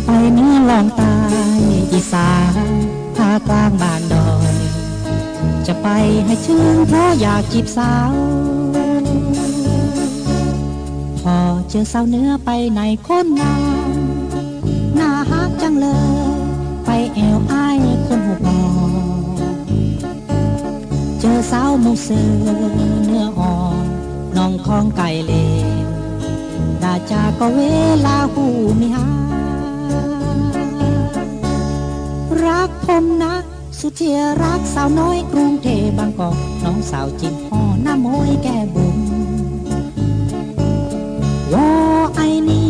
ไปเหนือล่องใต้อีสาน ภาคกลางบ้านดอย จะไปให้ถึงเพราะอยากจีบสาว พอเจอสาวเหนือไปไหนคนงาม น่าฮักจังเลย ไปแอ่วอ้ายคนฮู้บ่ เจอสาวมุกเสือเนื้ออ่อน น้องของไก่เหล่ ด่าจากก็เวลาฮู้มิหา รักผมนะ สุดที่รักสาวน้อยกรุงเทพบางกอก น้องสาวจิ๋มห่อหน้าม้วยแก้บุ๋ม วอไอนี่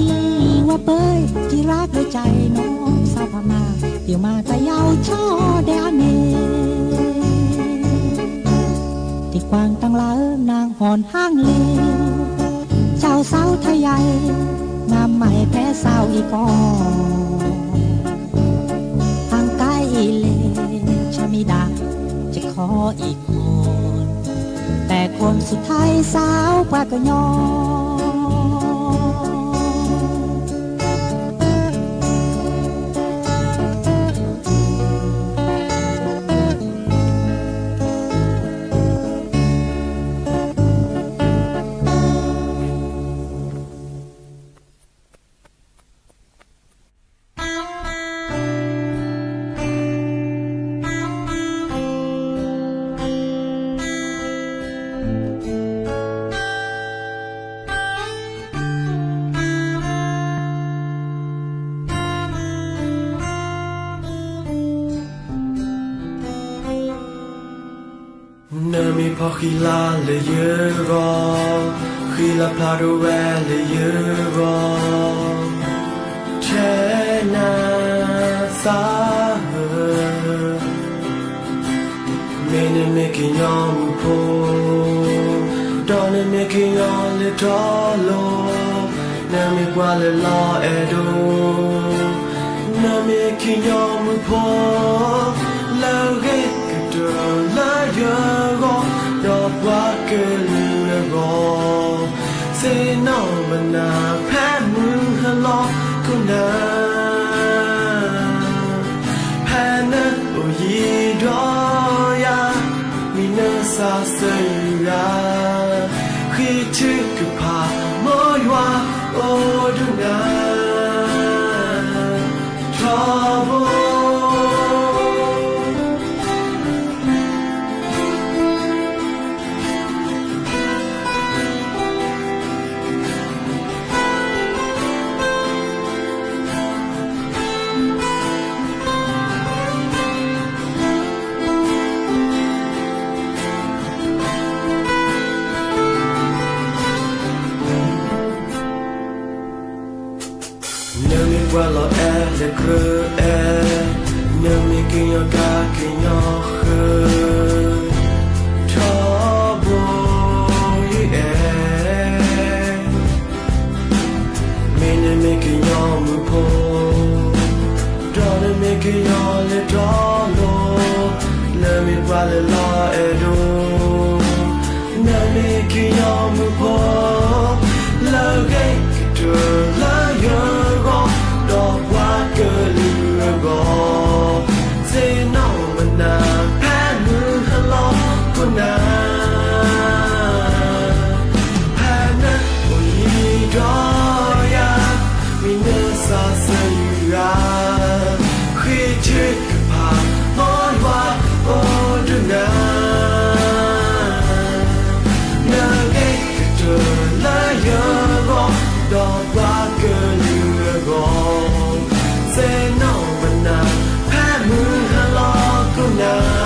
ว่าเปย ที่รักด้วยใจน้องสาวพม่า อยู่มาแต่เยาว์ช่อแดนเน ที่กว้างตั้งหลายนางอ่อนห้างเล เจ้าสาวไทยใหญ่ งามไม่แพ้สาวอีกอ่อน ทางกายอีเล ชะมิดา จะขออีกคน แต่คนสุดท้ายสาวปากกะยอ နမ့ၢ်ဖီၣ်ဃံလၤလၢယဂီၢ်, ဃံလၤဖျါထီၣ်ဝဲလၢယဂီၢ်, ထဲနၤသးဧၢ, မ့ၢ်နမ့ၢ်ကညီမုၣ်ဖိ, ဒီးနမ့ၢ်ကညီလၢထီၣ်လိၤ, နမ့ၢ်ပှၤလၢလီၤအဲၣ်ဒိး နမ့ၢ်ကညီမုၣ်ဖိ လၢအဂ့ၤကတၢၢ်လၢယဂီၢ်, ဒီးပှၤကလုာ်အဂီၢ်, သ့ၣ်နီၣ်ဘၣ်နၤဖဲမုၢ်ဟါလီၤ, ခိၣ်နၢ်, ဖဲနအိၣ်ယံၤဒီးယၤ, မံၤနစၢ်စၢ်ယၤ, ဃ့ထုကဖၣ် မ်ယွၤအိၣ်ဒုးနၤ ထီဘိ. နမ့ၢ်ပှၤလီၤအဲၣ်လၢကြၢးအဲၣ်, နမ့ၢ်ကညီကါကညီဃၢၤ, ထီဘိယအဲၣ်, မ့ၢ်နမ့ၢ်ကညီမုၣ်ဖိ, ဒီးနမ့ၢ်ကညီလၢတီလိၤ, နမ့ၢ်ပှၤလၢလီၤအဲၣ်ဒိၣ်, နမ့ၢ်ကညီမုၣ်ဖိ, လၢအဂ့ၤကတၢၢ်လၢယဂီၢ်, ဒီးပှၤကလုာ်အဂီၢ်, သ့ၣ်နီၣ်မနၤ ဖဲမုၢ်ဟါလီၤခိၣ်နၢ် ဖဲနအိၣ်ယံၤဒီးယၤ, မံၤနစၢ်စၢ်ယွၤ, ဃ့ထုကဖၣ် မ်ယွၤအိၣ်ဒုးနၤ, နဂ့ၤကတၢၢ်လၢယဂီၢ်, ဒီးပှၤကလုာ်အဂီၢ်, သ့ၣ်နီၣ်မနၤ ဖဲမုၢ်ဟါလီၤခိၣ်နၢ်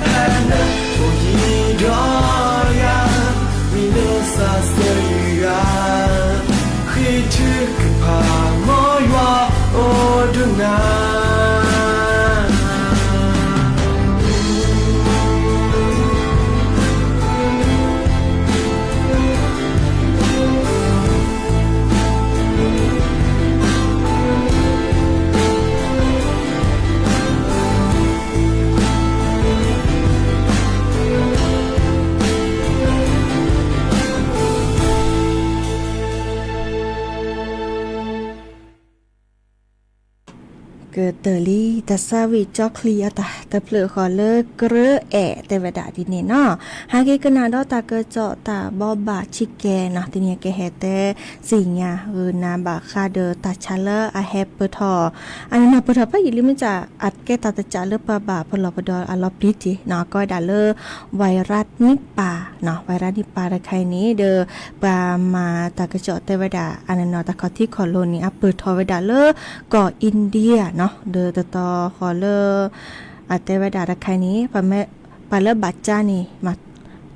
ဖဲနအိၣ်ယံၤဒီးယၤ, မံၤနစၢ်စၢ်ယွၤ, ဃ့ထုကဖၣ် မ်ယွၤအိၣ်ဒုးနၤ. ကတၢၢ်လံ တၢ်သးဝံၣ်ကၠီချံအတၢ်တဖျၢၣ်ဃီလၢ ကြၢးအဲၣ်တဲဝဲဒၣ်ဒ်န့ၣ်နီၤ. ဟဲက့ၤကနၣ်ဒီးတၢ်ကစီၣ်တၢ်ဘိးဘၣ်ဆံးကဲနီၤ, တနံၤကဟဲတဲသ့ၣ်ညါဂုာ်နၤဘၣ်ဃးဒီးတၢ်ဆါလၢအဟဲပၢၢ်ထီၣ်, အနီၢ်နီၢ်ပၢၢ်ထီၣ်ဖဲယံာ်လံ မ့ၢ်တၢ်အကဲတၢ်တကးလၢပှၤဘၣ်ပလီၢ်ပဒီအလီၤပျံၤတ့ၢ်နီၤ, ကိးဝဲဒၣ်လၢ ဝဲရးနံၣ်ပၢ်နီၤ, ဝဲရးနံၣ်ပၢ်တခါအံၤန့ၣ် ဒီးပှၤမၤတၢ်ကစီၣ်တဲဝဲဒၣ် အနီၢ်နီၢ်တၢ်ခီၣ်ထံးခီၣ်လိၤန့ၣ် အပၢၢ်ထီၣ်ဝဲဒၣ်လၢကီၢ် India နီၤ, ဒီးတတီၤဃီလၢ အတဲဝဲဒၣ်တခါအံၤန့ၣ် ပှၤလၢဘၣ်ကၠါန့ၣ် မၤ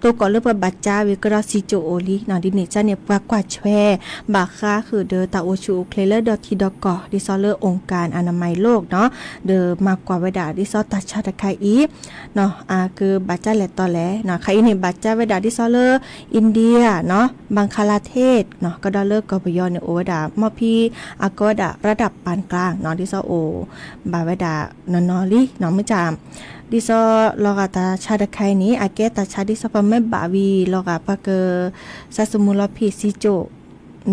တိၢ်ကီၢ်လၢပှၤဘၣ်ကၠါဝံၤကဒီးစံကၠိၣ်အိၣ်လံနီၤ, ဒ်န့ၣ်ကၠါန့ၣ် ပှၤကွၢ်ဆွဲ ဘၣ်ဃးဃုာ်ဒီးတၢ်အိၣ်ဆူၣ်အိၣ်ချ့လၢဒီထံဒီကီၢ် ဒ်သိးလၢ องค์การอนามัยโลกနီၤ, ဒီးမၤကွၢ်ဝဲဒၣ်ဒ်သိးတၢ်ဆါတခါအံၤ အကဘၣ်ကၠါလဲၣ်တီလဲၣ်နီၤ, ခါအံၤန့ၣ် ဘၣ်ကၠါဝဲဒၣ်ဒ်သိးလၢ India နီၤ, Bangladesh နီၤ, ကဒီးလၢကီၢ်ပယီၤန့ၣ် အိၣ်ဝဲဒၣ် မီၢ်ဖံ အကိးဝဲဒၣ် ระดับปานกลางနီၤ, ဒ်သိးအိၣ်ဘၣ်ဝဲဒၣ်နီၢ်နီၢ်လံနီၤ, မ့ၢ်တၢ် ဒ်သိးလီၤဂာ်တၢ်ဆါတခါအံၤန့ၣ် အကဲတၢ်ဆါဒ်သိးပမ့ၢ်ဘၣ်ဝံၤလီၤဂာ် ပှၤက စၢ်စမူလီၤဖံးစံကၠိၣ်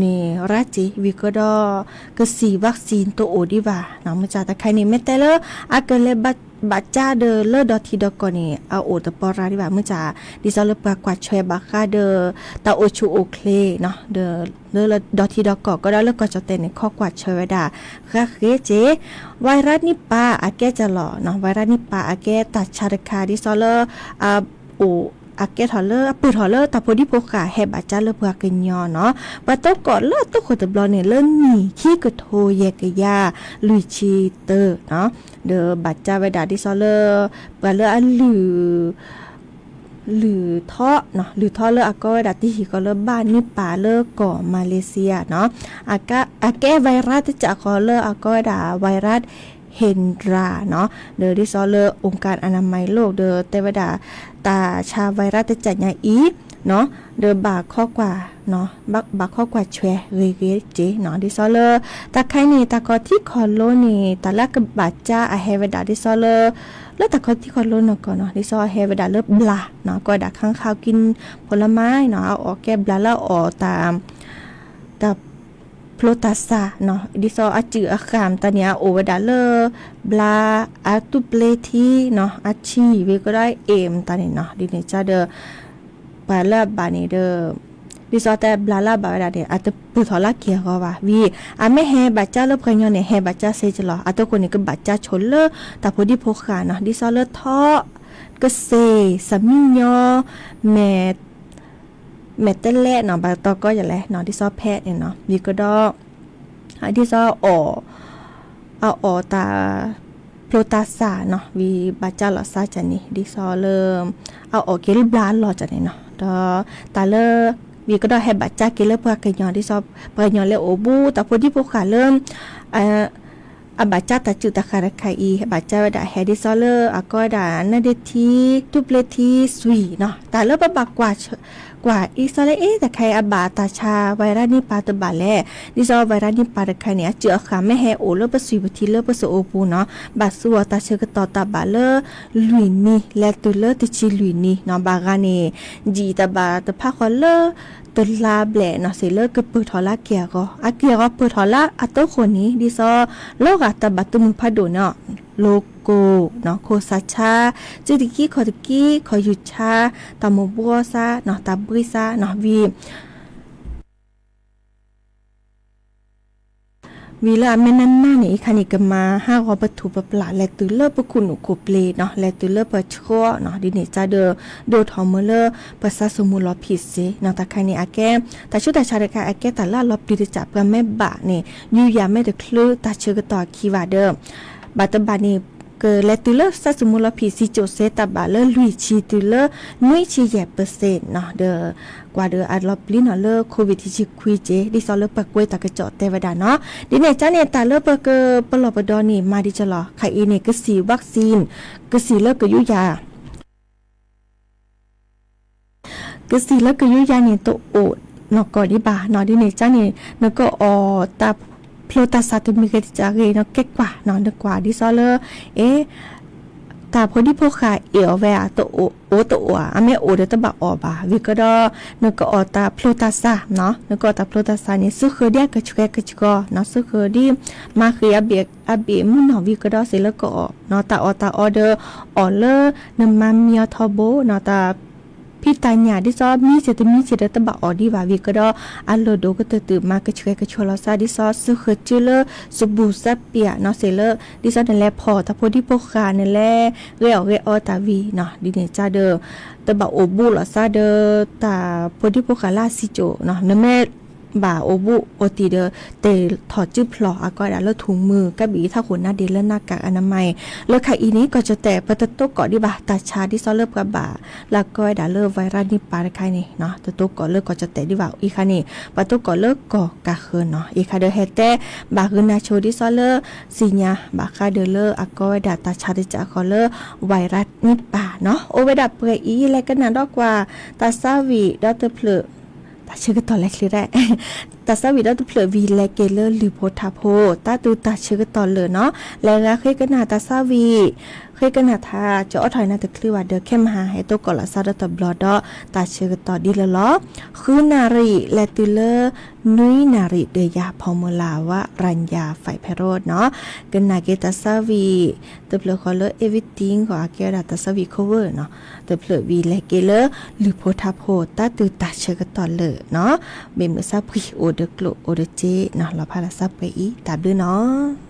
န့ၣ် ရၣ်စ့ဝံၤကဒီး ကစံၣ် vaccine တအိၣ်ဒံးဘၣ်နီၤ, မ့ၢ်တၢ်တခါအံၤန့ၣ် မ့ၢ်တဲလၢ အကလဲၤဘၣ်ကၠါဒီးလၢဒီထံဒီကီၢ်န့ၣ် အအိၣ်တပီၢ်ရၣ်ဒံးဘၣ်, မ့ၢ်တၢ် ဒ်သိးလၢပှၤကွၢ်ဆွဲဘၣ်ဃးဒီး တၢ်အိၣ်ဆူၣ်အိၣ်ချ့နီၤ, ဒီးလၢဒီထံဒီကီၢ် ကဒီးလၢကီၢ်ကၠီၣ်တဲၣ်န့ၣ် ခီကွၢ်ဆွဲဝဲဒၣ် ဃၣ်ဃ့က့ၤ ဝဲရၣ်နံၣ်ပၢ်အကဲကၠၢ်လီၤနီၤ, ဝဲရၣ်နံၣ်ပၢ်အကဲတၢ်ဆါတခါ ဒ်သိးလၢ အအိၣ် အကဲထီၣ်လၢ အပၢၢ်ထီၣ်လၢတၢ်ဖိဒံဖိဃာ်ဟဲဘၣ်ကၠါလၢပှၤကညီနီၤ, ပှၤတိၢ်ကီၢ်လၢအတိၢ်ဃိၣ်တဘျီန့ၣ် လၢနံၣ်ခံကထိယဲၢ်ကယၤလွံၢ်ဆံတၢနီၤ, ဒီးဘၣ်ကၠါဝဲဒၣ်ဒ်သိးလၢ ပှၤလၢအလုၢ် လုၢ်ထီနီၤ, လုၢ်ထီလၢအကိးဝဲဒၣ်တဟံၣ်ဃီလၢဘၣ်နံၣ်ပၢ်လၢကီၢ်မၤလ့းစံယါနီၤ, အကဲ အကဲ virus တကးဃီလၢအကိးဝဲဒၣ် virus Hendra နီၤ, ဒီးဒ်သိးလၢ องค์การอนามัยโลก ဒီးတဲဝဲဒၣ် တၢ်ဆါ virus တကးညါအံၤနီၤ, ဒီးဘၣ်ခီကွၢ် ဘၣ် ဘၣ်ခီကွၢ်ဆွဲဂ့ၤဂ့ၤက့ၤနီၤ, ဒ်သိးလၢ တၢ်ခါအံၤန့ၣ် တၢ်ခီၣ်ထံးခီၣ်လိၤန့ၣ် တၢ်လၢအကဘၣ်ကၠါအဟဲဝဲဒၣ်ဒ်သိးလၢ လၢတၢ်ခီၣ်ထံးခီၣ်လိၤနီၢ်ကီၢ်နီၤ, ဒ်သိးအဟဲဝဲဒၣ်လၢဘျၢ်နီၤ, ကိးဝဲဒၣ် ข้าวเปลือก နီၤ, အအိၣ်ကဲဘျၢ်လၢအအိၣ်တၢ် တၢ် ဖျိတၢ်ဆါနီၤ, ဒ်သိးအစုၣ်အဃၢ်မတၤန့ၣ် အအိၣ်ဝဲဒၣ်လၢ ဘျါအတူၢ်ပျ့ထံနီၤ, အဆံၣ်ဝံၤကဒီးအ့ၣ်မတၤန့ၣ်နီၤ, ဒ်န့ၣ်ကဒီး ပှၤလၢအဘၣ်န့ၣ်ဒီး ဒ်သိးတဲဘျါလၢအဘၣ်ဝဲဒၣ်န့ၣ် အတပၢၢ်ထီၣ်လၢက့ၢ်အဂီၤဘၣ်ဝံၤ အမ့ၢ်ဟဲဘၣ်ကၢ်လၢပှၤကညီန့ၣ် ဟဲဘၣ်ကၢ်စ့ကလီၤ, အတိခိၣ်န့ၣ် ကဘၣ်ကၢ်ဆိလၢတၢ်ဖိဒံဖိဃာ်နီၤ, ဒ်သိးလၢထီၣ် ကစ့ၢ် စမံညီ မဲာ် မဲာ်တဲးလဲးနီၤ, ဘၣ်တၢ်ကီယလဲၣ်နီၤ, ဒ်သိးဖဲန့ၣ်နီၤ, ဝံၤကဒီး ဒ်သိးအီၣ် အအီၣ်တၢ်ဖျိတၢ်ဆါနီၤ, ဝံၤဘၣ်ကၢ်လီၤစၢ်ကန့ၣ် ဒ်သိးလၢ အအီၣ်က့ၤလၢဘျါအလီၢ်ကန့ၣ်နီၤ, ဒီးတၢ်လၢ ဝံၤကဒီးဟဲဘၣ်ကၢ်က့ၤလၢပှၤကညီ ဒ်သိးပှၤကညီလၢအိၣ်ဘူးတၢ်ဖိဒံဖိဃာ်လၢ အဘၣ်ကၢ်တၢ်စုၣ်တၢ်ဃၢ်တခါအံၤ ဘၣ်ကၢ်ဝဲဒၣ်ဟဲဒ်သိးလၢအကီဝဲဒၣ် နၢ်ဒ့ထံ တူၢ်ပျ့ထံ စွံၣ်နီၤ, တၢ်လၢပဘၣ်ကွၢ် ကွၢ်အံၤဒ်သိးလၢ အ့ တခါအံၤအဘၣ်တၢ်ဆါ ဝဲရါနံၣ်ပၤတဘၣ်လဲၣ်, ဒ်သိးဝဲရါနံၣ်ပၤတခါန့ၣ် အစုၣ်အဃၢ်မ့ၢ်ဟဲအိၣ်လၢပစွံၣ်ပထံလၢပစိၤအိၣ်ပူၤနီၤ, ဘၣ်သူအီၤတၢ်ဆၢကတီၢ်တၢ်ဘၣ်လၢ လွံၢ်နံၤ လဲၤတုၤလၢတဆံလွံၢ်နံၤနီၤ, ဘၣ်ဂၤန့ၣ် ယံာ်တၢ်ဘၣ်တဖၣ်ဃီလၢ တလါဘျဲၣ်နီၤ စ့ၢ်လၢကပၢၢ်ထီၣ်လၢက့ၢ်အဂီၤ, အက့ၢ်အဂီၤပၢၢ်ထီၣ်လၢအတိခိၣ်န့ၣ် ဒ်သိး လီၤဂာ်တၢ်ဘၣ်သုးမုၢ်ဖးဒိၣ်န့ၣ် လိၤကိၢ်နီၤ ခိၣ်စးဆါ စုတကံခီၣ်တကံ ခီၣ်ယူၢ်ဆါ တၢ်မိၢ်ဘှီစါနီၤ တၢ်ဘှံးစါနီၤ ဝံၤ ဝံၤလၢအမဲာ်နးနးန့ၣ် အံၤခါန့ၣ် ကမၤဟးဂီၤပထူၣ်ပပျၢ် လဲၤတုၤလၢပခိၣ်နူာ်ခိၣ်ပျ့ၤနီၤ လဲၤတုၤလၢပဆှီနီၤ ဒ်န့ၣ်ကဒီး ဒိၣ်ထီၣ်မ့ၢ်လၢ ပှၤစၢ်စိာ်မူလီၤဖံးစ့နီၤ တၢ်ခါန့ၣ် အကဲ တၢ်ဆူးတၢ်ဆါတခါ အကဲတၢ်လၢအလီၤပျံၤတကး ပှၤမ့ၢ်ဘၣ်န့ၣ် ယူးယၤမ့ၢ်တချုးတၢ်ဆၢကတီၢ်အခံဘၣ်ဒီး ဘၣ်တဘၣ်န့ၣ် ကလဲၤတုၤလၢစၢ်စိာ်မူလီၤဖံးစံကၠိၣ်စ့ တၢ်ဘၣ်လၢလွံၢ်ဆံတုၤလၢ နွံဆံယဲၢ်ပၢၢ်စ့ၣ်နီၤ ဒီး ကွၢ်ဒီးအလီၤပျံၤနီၤလၢ COVID တဆံခွံက့ ဒ်သိးလၢပှၤကွဲးတၢ်ကစီၣ်တဲဝဲဒၣ်နီၤ ဒ်န့ၣ်ကန့ၣ် တၢ်လၢပကပလီၢ်ပဒီန့ၣ် မၤဒ်ကလီၤ ခါအံၤန့ၣ် ကစံၣ် vaccine ကစံၣ်လၢကယူးယၤ ကစံၣ်လၢကယူးယၤန့ၣ် တအိၣ်နီၢ်ကီၢ်ဒံးဘၣ်နီၤ ဒ်န့ၣ်ကန့ၣ် နကအီၣ်တၢ်ဖျိတၢ်ဆါတမံၤဂ့ၤတကးဂ့ၤ နကဲကွၢ်နီၤ နကွၢ်ဒ်သိးလၢ အ့ တၢ်ဖိဒံဖိဃာ်အ့ၣ်အီၤဝဲဧါ တအိၣ် အိၣ်တအိၣ်ဧါ အမ့ၢ်အိၣ်ဒီးတဘၣ်အီၣ်ဘၣ် ဝံၤကဒီး နကအီၣ်တၢ်ဖျိတၢ်ဆါနီၤ နကအီၣ်တၢ်ဖျိတၢ်ဆါန့ၣ် စုဃၢၤဒ်အကဆှဲကဆှီနီၤ စုဃၢၤဒ် မၤဃံးအဘ့ၣ်အဘ့ၣ်မုၢ်နီၢ်ဝံၤကဒီးစ့ၢ်လၢကအီၣ်နီၤ တၢ်အီၣ်တၢ်အီဒီး အီၣ်လၢ နမၤမံအီၤထီဘိနီၤ တၢ်ဖံးတၢ်ညၣ်ဒ်သိးမံစ့ၢ်တမံစ့ၢ်ဒီးတဘၣ်အီၣ်ဒံးဘၣ် ဝံၤကဒီး အလီၢ်ဒိၣ်ကတၢၢ်တုၤမၤကဆှဲကဆှီလီၤသးဒ်သိး စုဃၢၤစုလၢ စဘူၤစးပံာ်နီၤ စ့ၢ်လၢ ဒ်သိးနလဲၤဖီၣ် တၢ်ဖိဒံဖိဃာ် နလဲၤဂဲၤအီၣ်ဂဲၤအီတၢ်ဝံၤနီၤ ဒ်န့ၣ်ကဒီး တဘၣ်အိၣ်ဘူးလိာ်သးဒီး တၢ်ဖိဒံဖိဃာ်လၢအစံကၠိၣ်နီၤ နမ့ၢ်ဘၣ်အိၣ်ဘူးအိၣ်တံၢ်ဒီး တ့ၢ်ထီၣ်စုဖျီၣ် အကီဝဲဒၣ်လၢ ထူၣ်မုၢ် ကဘၣ်အံးထီၣ်ဃိၣ်နါဒ့လၢ နးကၣ်အနမၤအံၤ လၢခါအံၤန့ၣ် ကီၢ်ကၠီၣ်တဲၣ် ပတတိကီၣ်ဒံးဘၣ် တၢ်ဆါဒ်သိးလၢပှၤဘၣ် လၢအကီဝဲဒၣ်လၢ virus နံၣ်ပၤတခါန့ၣ် တတိကီၣ်လၢကီၢ်ကၠီၣ်တဲၣ်ဒံးဘၣ် အံၤခါန့ၣ် ပှၤတိကီၣ်လၢကီၢ်ကးဃၢၤနီၤ အံၤခါဒီးဟဲတဲ ဘၣ်ဂုာ်နၤဆိဒ်သိးလၢ စံၣ်ညါ ဘၣ်ဃးဒီးလၢအကီဝဲဒၣ်တၢ်ဆါတစဲးဃီလၢ virus နံၣ်ပၤနီၤ အိၣ်ဝဲဒၣ်ပှဲၤအံၤ လဲၤကနၣ်ဒီးကွၢ် တၢ်သးဝံၣ်ဒီတဖျၢၣ် တၢ်ဆၢကတီၢ်လဲၤချ့ဒၣ် တၢ်သးဝံၣ်ဒီတဖျၢၣ်ဝံၤ လဲၤက့ၤလၢလုၢ်ဖိထါဖိ တၢ်တုၤတၢ်ဆၢကတီၢ်လၢာ်နီၤ လဲၤဂၤဃ့ကနၣ်တၢ်သးဝံၣ် ဃ့ကနၣ်ထါ ကၠီအီၣ်ထီၣ်နၤတချုးဘၣ်ဒီး ခဲမဟါ ဟဲတိကီၣ်လီၤသးဒီးတဘျီဒီး တၢ်ဆၢကတီၢ်ဒ်လၢလီၤ ဃုနၣ်ရံၣ် လဲၤတုၤလၢ နွံနၣ်ရံၣ်ဒီးယၤ ဖီမုၢ်လၢ်ဝါ ရၤညါ ဖဲးဖဲးရိးနီၤ ကနၣ်က့ၤတၢ်သးဝံၣ် တဖျၢၣ်ဃီလၢ everything ဃီ အကဲဝဲဒၣ်တၢ်သးဝံၣ် cover နီၤ တဖျၢၣ်ဝံၤလဲၤက့ၤလၢ လုၢ်ဖိထါဖိ တၢ်တုၤတၢ်ဆၢကတီၢ်လၢာ်နီၤ မ့ၢ်မုာ်သးဖှံအိၣ်ဒီးကျိၣ်အိၣ်ဒီးစ့နီၤ လီၤဖးလၢသးပှဲၤအံၤ တၢ်ဘျုးနီၤ.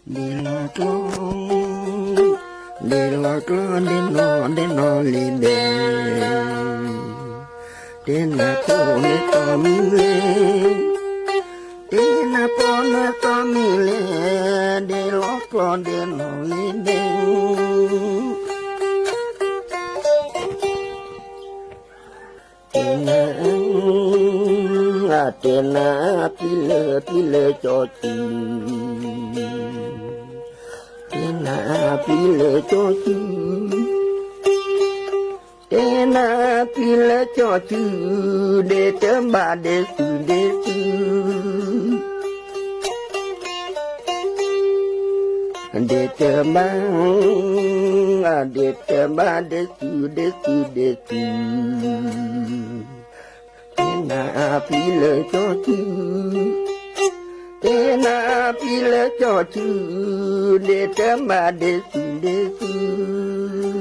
ဒ့လီၤကျီ, ဒ့လီၤကျီ, ဒ့နီၢ်ဒ့နီၢ်လံဘဲ, တ့နၤပိာ်နသီမုၢ်လဲၣ်, တ့နၤပိာ်နသီမုၢ်လဲၣ်, ဒ့လီၤကျီဒ့နီၢ်လံဘဲ. တ့နၤ, တ့နၤပံလၢပံလၢကၠီစု, တ့နၤပံလၢကၠီစု, တ့နၤပံလၢကၠီစု, ဒ့တဘၣ်ဒ့စုဒ့စု ဒ့တဘၣ်, ဒ့တဘၣ်ဒ့စုဒ့စုဒ့စု, တ့နၤပံလၢကၠီစု, တ့နၤပံလၢကၠီစု, ဒ့တဘၣ်ဒ့စုဒ့စု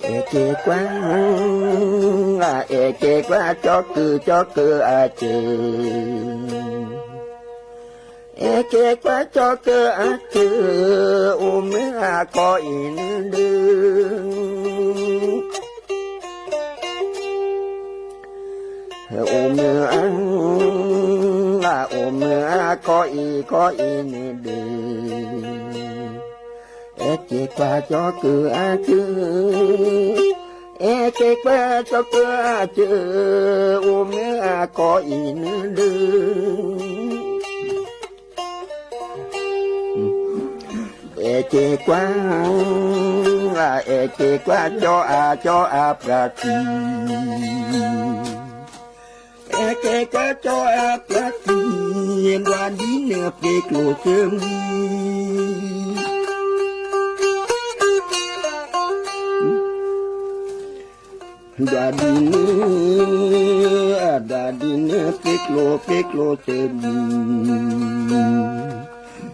အဲၣ်က့ၤကွၢ်, အဲၣ်က့ၤကွၢ်ကၠီကၢၢ်ကၠီကၢၢ်အစၢၤ, အဲၣ်က့ၤကွၢ်ကၠီကၢၢ်အစၢၤ, အိၣ်မ့ၢ်အကီအံၤန့ၣ်ဒုး အိၣ်မ့ၢ်အ, အိၣ်မ့ၢ်အကီအံၤကီအံၤန့ၣ်ဒုး, အဲၣ်က့ၤကွၢ်ကၠီကၢၢ်အစၢၤ, အဲၣ်က့ၤကွၢ်ကၠီကၢၢ်အစၢၤ, အိၣ်မ့ၢ်အကီအံၤန့ၣ်ဒုး အဲၣ်က့ၤကွၢ်, အဲၣ်က့ၤကွၢ်ကၠီအကၠီအပှၤသံ, အဲၣ်က့ၤကွၢ်ကၠီအပှၤသံ, ဒွးဒ်န့ၣ်ပှ့ၤကျိၣ်စၢမံၤ ဒွးဒ်န့ၣ်, ဒွးဒ်န့ၣ်ပှ့ၤကျိၣ်ပှ့ၤကျိၣ်စၢမံၤ,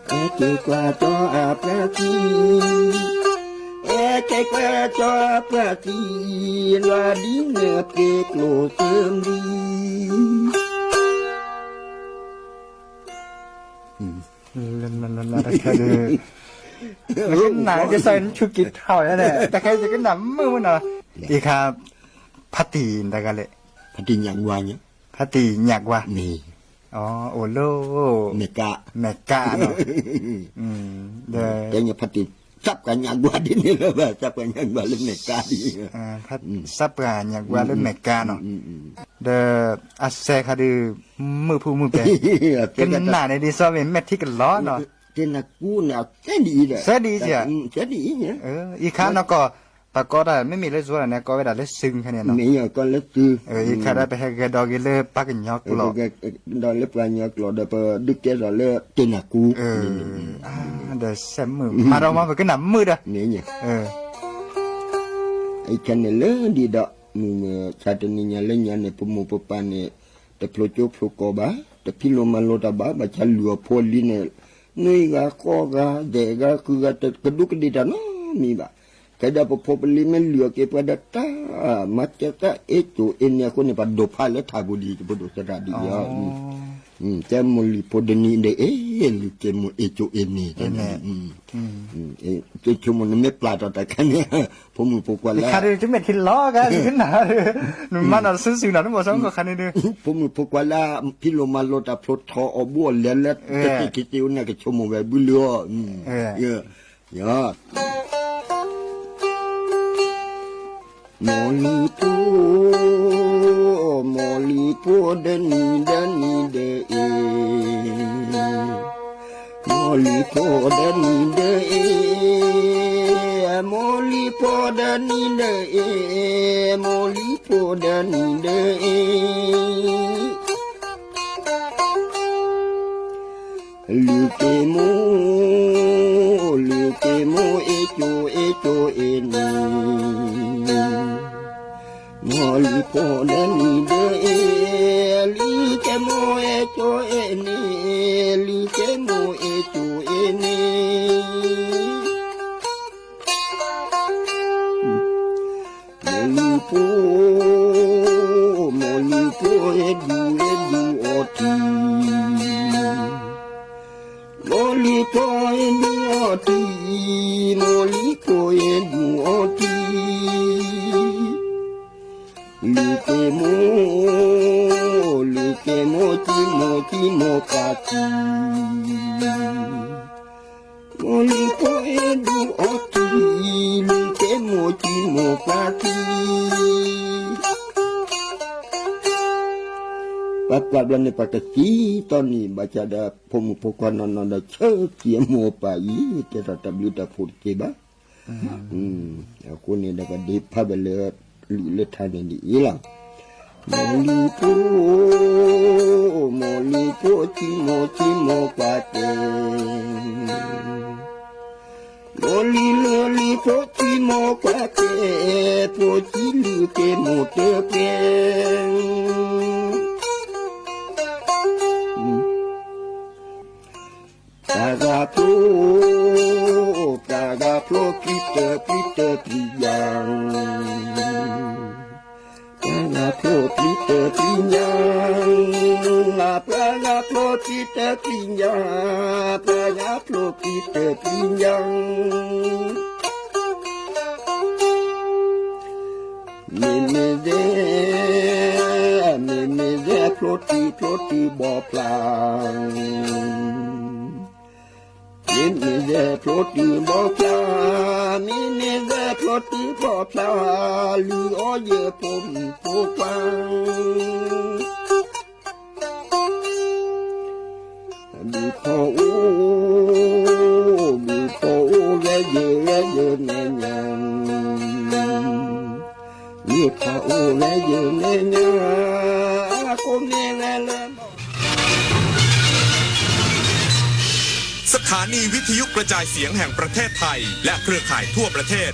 အဲၣ်က့ၤကွၢ်ကၠီအပှၤသံ, အဲၣ်က့ၤကွၢ်ကၠီအပှၤသံ, ဒွးဒ်န့ၣ်ပှ့ၤကျိၣ်စၢမံၤ လၢနလၢတခါဒီး, နကနၣ်ကစၢ်နဆူက့ၤထီၣ်ယါန့ၣ် တခါယကနၣ်မုာ်မုာ်နီၤ, အံၤခါ, ဖါတံၢ်တဂၤလဲၣ်, ဖါတံၢ်ညၣ်ကွါ, ဖါတံၢ်ညၣ်ကွါ, အိၣ်လၢ, မဲာ်ကါနီၤ, ဒီး, ဖါတံၢ်, သးပှၢ်ညၣ်ကွါဒ်န့ၣ်လၢၤဘၣ်, သးပှၢ်ညၣ်ကွါလၢမဲာ်ကါဒ် သးပှၢ်ညၣ်ကွါလၢမဲာ်ကါနီၤ, ဒီး, အစဲးခါဒီး, မုာ်ဖူမုာ်ပဲ, ကနၣ်န့ၣ်ဒ်သိးမ့ၢ်မဲာ်ထံကလီၤနီၤ, တနကူန့ၣ်အစဲးဒ်အံၤဒီး, စဲးဒ်အံၤ, အံၤခါနီၢ်ကီၢ်, ပှၤကိးတၢ်မ့မ့ၢ်လၢယိၤန့ၣ် ကိးဝဲဒၣ်လၢစုခါန့ၣ်နီၤ, အံၤခါဒီးပဟဲဂဲၤဒီးဂ့ၤလၢပှၤကညီကျိာ် ဒီးလၢပှၤကညီကျိာ်ဒီးပဒုးကဲထီၣ်လၢတနကူ, ဒီးစဲးမုာ်, မၤဒီးမ့ၢ်ပကနၣ်မုာ်ဒီး, အံၤခါန့ၣ်လၢဒ်ဒီး, မုၢ်မဆါတနံၤညါလၢညါန့ၣ် ပမိၢ်ပပၢ်န့ၣ်, တဖျိကၠိဖျိကီၢ်ဘၣ်, တဖံးလိာ်မၤလိာ်တၢ်ဘၣ်, ဘၣ်ဆၣ်လုၢ်အီၣ်ဖိအလံၤန့ၣ်, နွံဂၤဃိးဂၤ, ဒဲးဂၤဃုဂၤ, တကဒူးကဒ့ၣ်တၢ်နီတမံၤဘၣ်, ကဲဒီးပဖိပလံၤမ့ၢ်လုၢ်အီၣ်က့ၤပှၤဒီးတၢ်, မၤစၢၤတၢ်အ့ၣ်ကၠိအ့ၣ်န့ၣ်အဃိန့ၣ် ပှၤဒိးဖးလၢထးပူၤဒ်အံၤ ပဒိၣ်သရၣ်ဒ်အံၤ, ကဲမိၢ်လံၤဖိဒနံၤဒီးအ့ၣ်, လုၢ်က့ၤမိၢ်အ့ၣ်ကၠိအ့ၣ်န့ၣ်, ကဲဆိကမိၣ်နမ့ၢ်ပျၢ်ထီၣ်တၢ်ခါန့ၣ်, ဖိမုၣ်ဖိခွါလၢ, တမ့ၢ်ထံလီၤကါ, နမၤနီၢ်တစုစုနီၤ နမိၢ်စီကီၢ်ခါန့ၣ်ဒီး, ဖိမုၣ်ဖိခွါလၢ, ဖံးလိာ်မၤလိာ်တၢ်ဖျိထီၣ်အီၤဘူးအီၤလဲၤလၢတသ့ၣ်ခံသ့ၣ်အိၣ်န့ၣ် ကဆိကမိၣ်ဝဲဘူးလၢအီၤ, မိၢ်လံၤဖိ, မိၢ်လံၤဖိဒနံၤဒနံၤဒၢအ့ၣ်, မိၢ်လံၤဖိဒနံၤဒၢအ့ၣ်, မိၢ်လံၤဖိဒနံၤဒၢအ့ၣ်, မိၢ်လံၤဖိဒနံၤဒၢအ့ၣ် လုၢ်က့ၤမိၢ်, လုၢ်က့ၤမိၢ်အ့ၣ်ကၠိအ့ၣ်ကၠိအ့ၣ်န့ၣ်, မိၢ်လံၤဖိဒီးနံၤဒီးအ့ၣ်, လံၤကဲမိၢ်အဲၣ်ကၠိအဲၣ်န့ၣ်, လံၤကဲမိၢ်အဲၣ်ကၠိအဲၣ်န့ၣ်. မိၢ်လံၤဖိ, မိၢ်လံၤဖိအဲၣ်ဒူအဲၣ်ဒူအီထံ, မိၢ်လံၤဖိအဲၣ်ဒူအီထံ, မိၢ်လံၤဖိအဲၣ်ဒူအီထံ. လံၤကဲမိၢ်, လံၤကဲမိၢ်ကံမိၢ်ကံမိၢ်ပှၢ်ကံ, မိၢ်လံၤဖိအဲၣ်ဒူအီထံ, လံၤကဲမိၢ်ကံမိၢ်ပှၢ်ကံ. ပှၤကွၢ်ဘျီန့ၣ် ပှၤကသံတီနံၤ ဘၣ်ဆၣ်ဒီး ဖိမုၣ်ဖိခွါနီၢ်နီၢ်ဒီး ဆၢက့ၤအမိၢ်အပၢ်အံၤ တဲထီၣ်တၢ်ဘျုးတၢ်ဖှိၣ်တက့ၢ်ဘၣ်. အဃိန့ၣ်ဒီး ပဒ့ဖးဘၣ်လၢ လုၢ်လၢထါန့ၣ်ဒ်အံၤလီၤ. မိၢ်လံၤဖိ, မိၢ်လံၤဖိကံမိၢ်ကံမိၢ်ပှၢ်တဲ, မိၢ်လံၤလၢလံၤဖိကံမိၢ်ပှၢ်တဲ, ဖိကံလုၢ်ကဲမိၢ်တကဲ. တၢ်ဂၤဖျိ, တၢ်ဂၤဖျိပျံၤတၢၤပျံၤတၢၤပျံၤယၤ, တၢ်ဂၤဖျိပျံၤတၢၤပျံၤညါ, ပှၤဂၤဖျိပျံၤတၢၤပျံၤညါ, ပှၤဂၤဖျိပျံၤတၢၤပျံၤညါ. မ့မ့ၢ်ဒဲ, မ့မ့ၢ်ဒဲဖျိတုၤဖျိတုၤဘီၣ်ဖျါ, မ့မ့ၢ်ဒဲဖျိတုၤဘီၣ်ဖျါ, မ့မ့ၢ်ဒဲဖျိတုၤဘီၣ်ဖျါ, လုၢ်အီၤယဲၢ်ဖိမုၣ်ဖိခွါ. ဘုဖီအိၣ်, ဘုဖီအိၣ်ဂဲၤယဲၢ်ဂဲၤယဲၢ်နဲညါ, ဘုဖီအိၣ်ဂဲၤယဲၢ်နဲညါ, ကိးမ့ၢ်ဂဲၤလၢ สถานีวิทยุกระจายเสียงแห่งประเทศไทยและเครือข่ายทั่วประเทศ